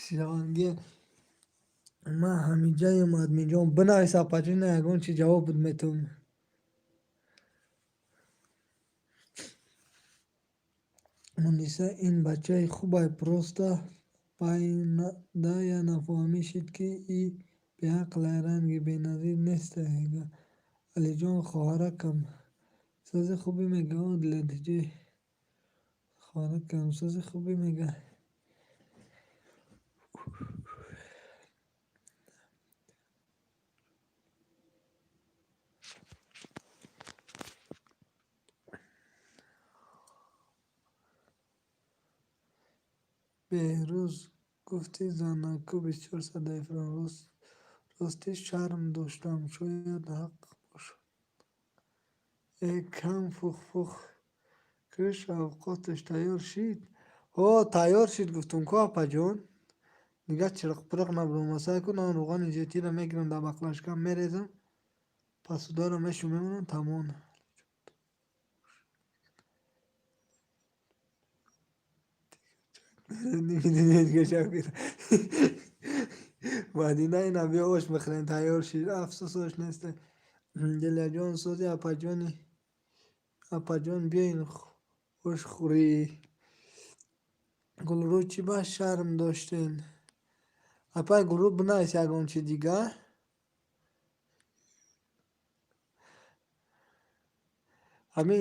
Шавангия. Ман ҳамиҷаем, админҷон, бинавис, апаҷон, ягон чи ҷавоб метавон. Муниса, ин бачаи хубай, просто пайдая нафаҳмӣ шид, ки и беақлай, ранги Беназир нестай. Алиҷон, хоҳаракам, сози хубӣ, мега. Одила диҷи, хоҳаракам, сози хубӣ, мега. Беҳрӯз, гуфти занаку бисёр садаифрон. Ростӣ шарм доштам, шояд ҳақ бошад. Э кам фух-фух кӯш, авқоташ тайёр шид? Ҳо, тайёр шид, гуфтум ку, апаҷон. Дигар чирқ-пирқ набудам. Сай кун, он рӯғани зайтиро мегирам, дар баклажкам мерезам, пасударо мешу мемонам, тамом. Мадина, ина биё, ош мехӯрем, тайёр шид. Афсӯс, ош нест. Дилаҷон, сози, апаҷони, апаҷон, биёин ошхӯрӣ. Гулрӯ, чӣ ба шарм доштен? Апай Гулрӯ, бинавис ягон чи дигар. Ҳамин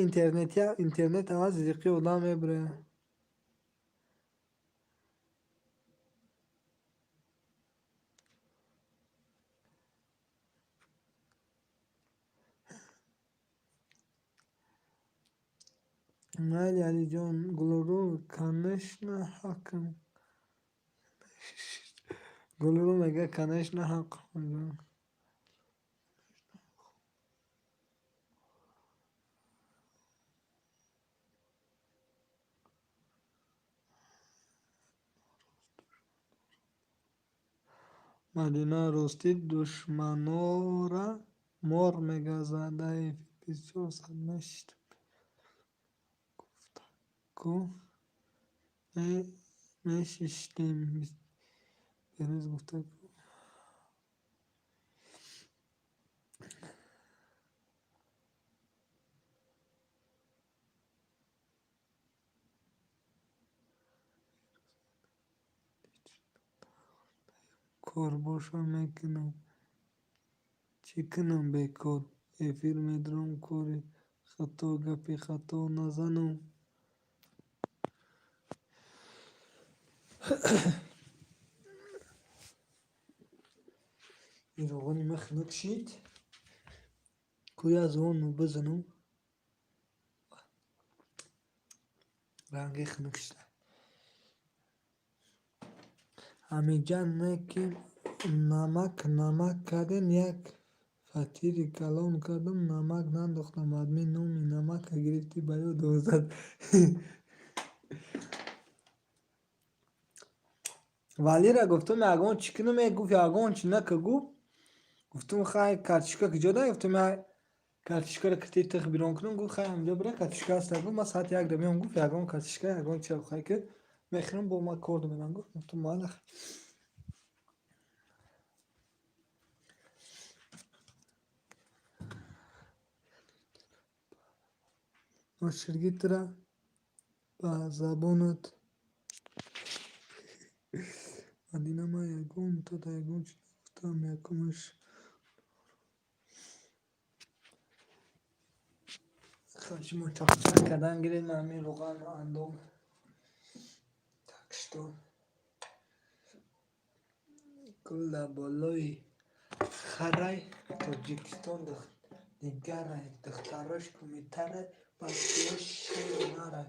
интернет аваз зиқи одам мебурад. Майли, Алиҷон. Гулрӯ, конечно, ҳақм. Гулрӯ мега, конечно, ҳақ. Мадина, ростӣ душманора мор мегазад. Дар эфир 24 соат мешидам. Гуфта-ку мешиштем. Берӯз гуфта-ку. Кор боша мекунам. Чӣ кунам бекор? Эфир медурам, кори хато, гапи хато назанам. Ин роғани ма хунук шид. Кӯя аз он бизанам. Ранги хунук шуда. Ҳамиҷа не ки намак намак кардем, як фатири калон кардам, намак нандохтам. Админ, номи намака гирифтӣ, ба ёдам зад. Валира гуфтум, ягон чӣ кунам, гуфт, ягон чӣ нака, гуфт. Гуфтум, хай, картишка куҷо дай? Гуфтум, я картишкаро кити тих бирон кунам. Гуфт, хай, ҳамҷо бира, картишка ҳаста. Гуфт, ман соати 1 да меом. Гуфт, ягон картишка, ягон чиз хай ки мехӯрам, бо ман кор мерам. Гуфт, гуфтум, майла. Ноширгитра ба забонат. Мадина, ман ягон то ягон чи нагуфтам, якумаш шумо чақчақ кардан гиред, ман ҳамин руғанро андом. Так что гул дар болои харай, Тоҷикистон дигарай, духтарош кумитарай, бачаҳош шери нарай.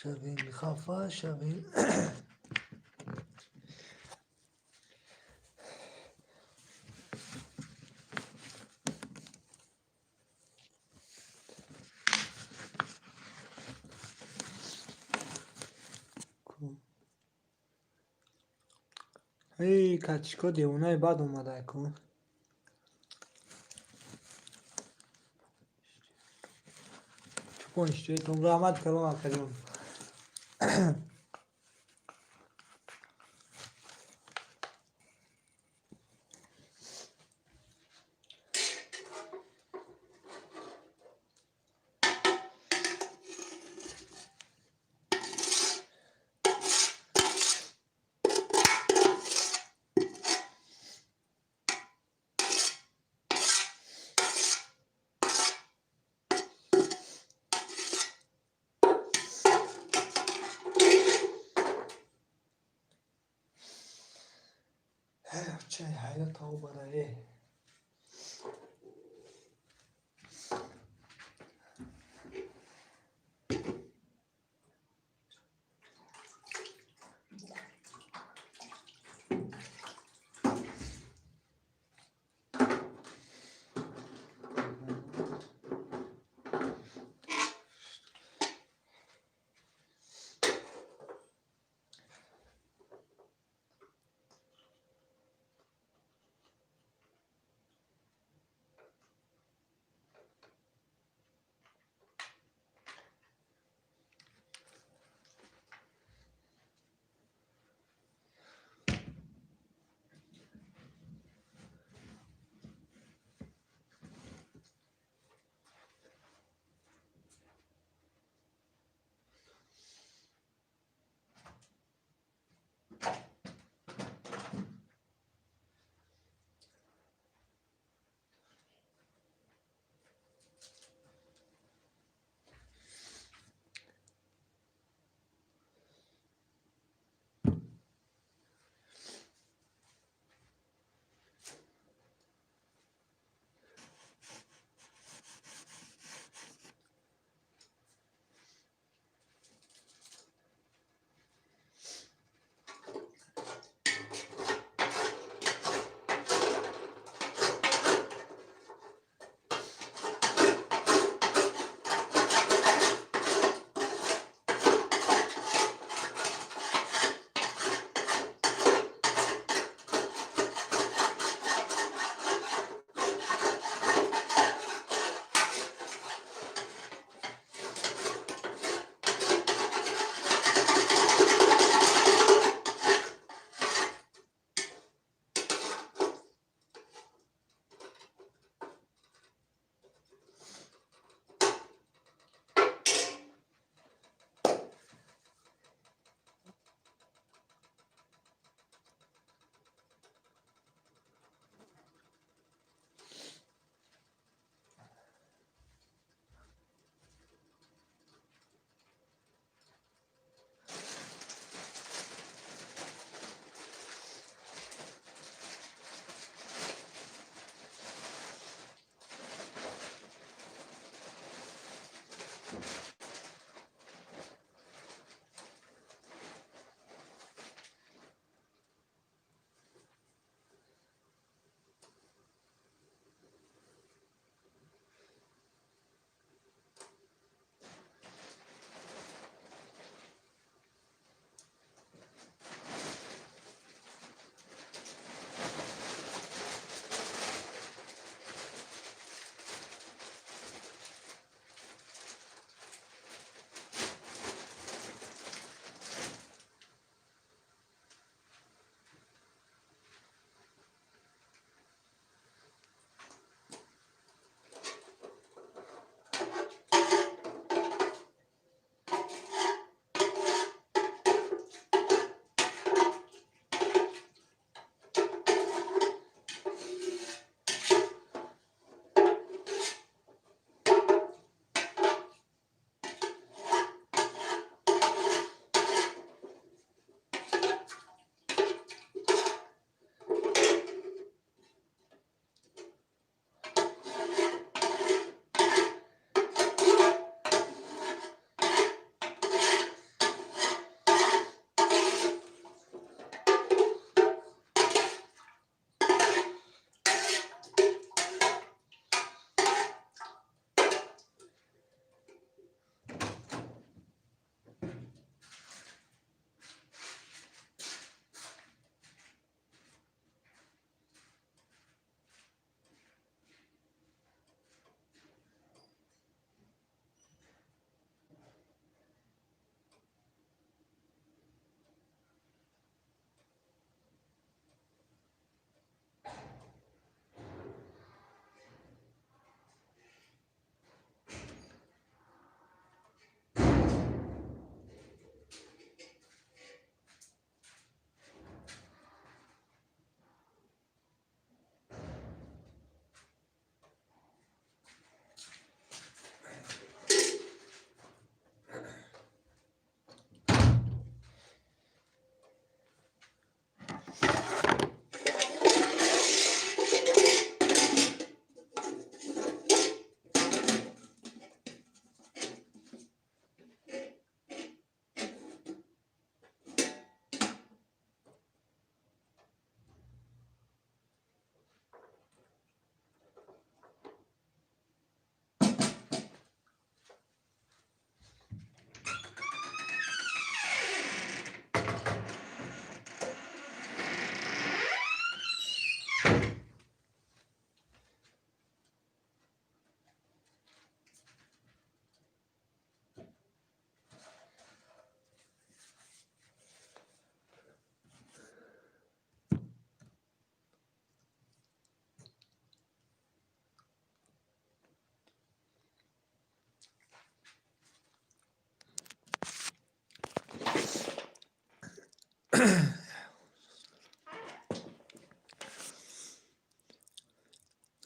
Шавин хафа шавин. Эй, качко девонаи бад омадай ку. Чупон иштиёитон, раҳмат калом, акаҷон. Чай ҳаёт обара э.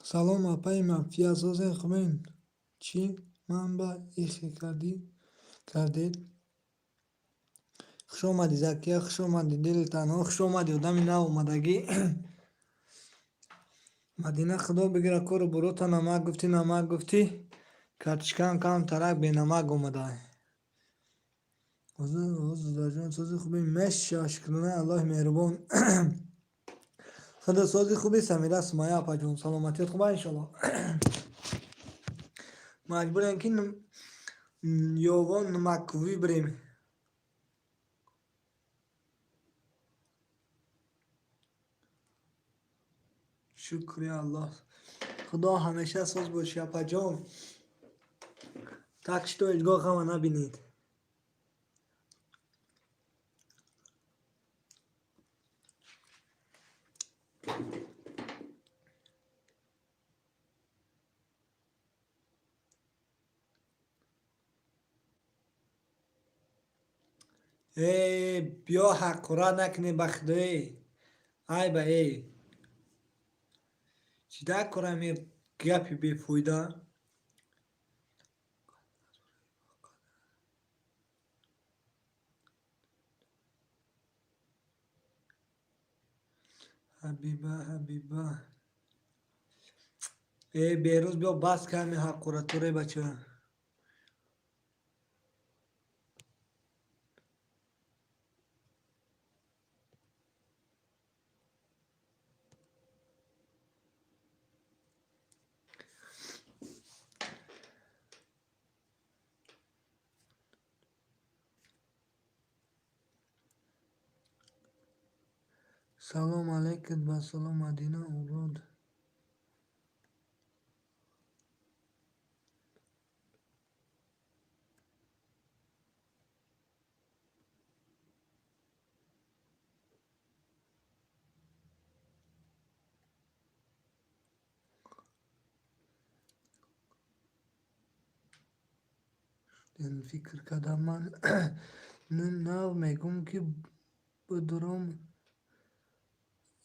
Салом, апаи Мафия, созен, хубен? Чӣ ман ба ихе кардед? Хуш омадӣ, Закия, хуш омадӣ, дили танҳо, хуш омадӣ, одами нав омадагӣ. Мадина, худо бигира кору бурота, намак гуфтӣ, намак гуфтӣ, картишкаам камтарак бенамак омада. Ҷон, сози хуби меша, шукронаи Аллоҳи меҳрубон. Худо сози хуби, Самира, Сумая апаҷон, саломатият хуба, иншоалло. Маҷбурем ки ёвон намаккувӣ бирем. Шукри Аллоҳ. Худо ҳамеша соз бошӣ, апаҷон. Так что ҳеҷ гоҳ ғама набинед. Э, биё, ҳақорат накунед, ба худое. Ай ба эй. Чӣ дар корам гапи бефоида? Ҳабиба, Ҳабиба. Э, Берӯз, биё, бас ками ҳақораторе, бача. Салом алейкум, ба салом, Мадина обод. Фикр кардам ман нав мегӯм ки бидуром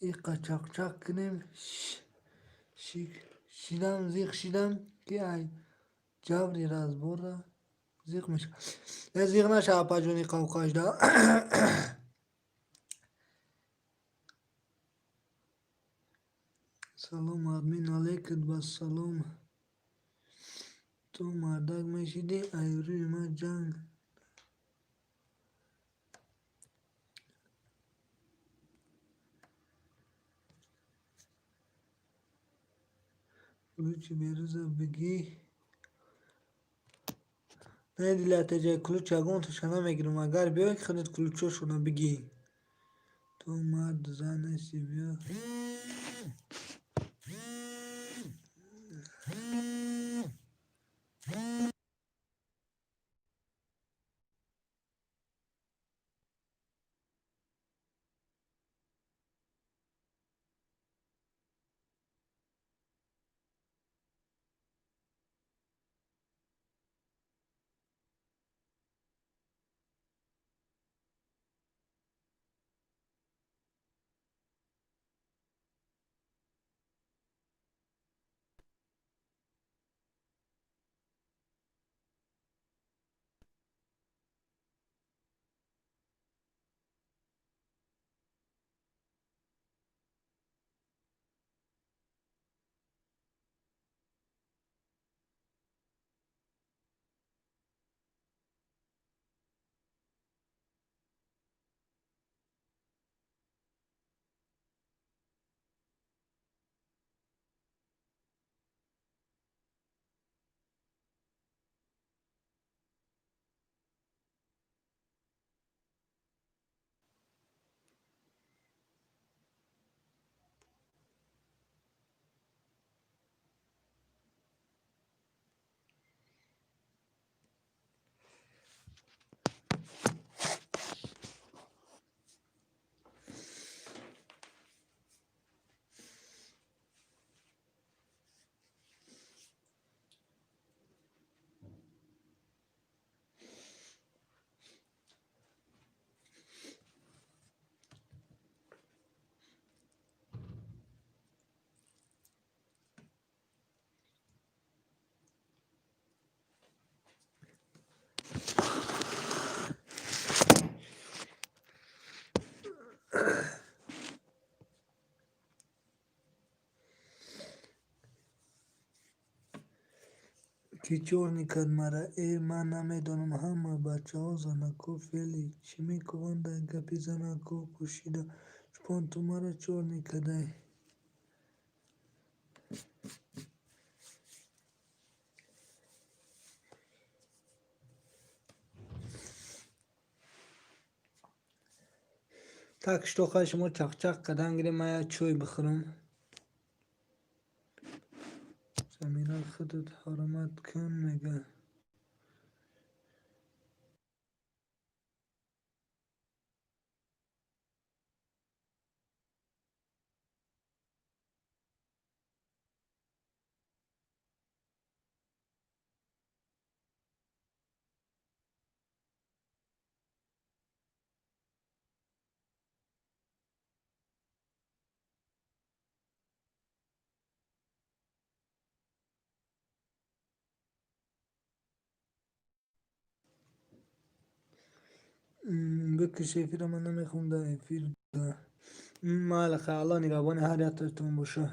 иқа чақчақ кунем, шидам, зиқ шидам ки ай ҷабри разбора зиқ мешавам. Э, зиқ наша, апаҷони қавқажда. Салом, админ, алейкум ба салом. Ту мардак мешидӣ, ай рӯи ман ҷанг. Ключи Берӯза бигӣ. Не, дилатаҷай, ключ ягонташа намегирам. Агар биёй, худат ключошона бигӣ. Ту мард, зан нести, биё. Ки чёрный кард мара? Э, ман намедонам, ҳама бачаҳо занако феъли чӣ мекунанд, дар гапи занако пӯшида. Чупон, ту мара чёрный кардай. Так что хай, шумо чақчақ кардан гирем, ман як чой бихӯрам. Самира, худат ҳурмат кун, мега. Бикиш эфира, ман намехоҳам дар эфир. Майли, хай, Аллоҳ нигаҳбони ҳар яктатон боша.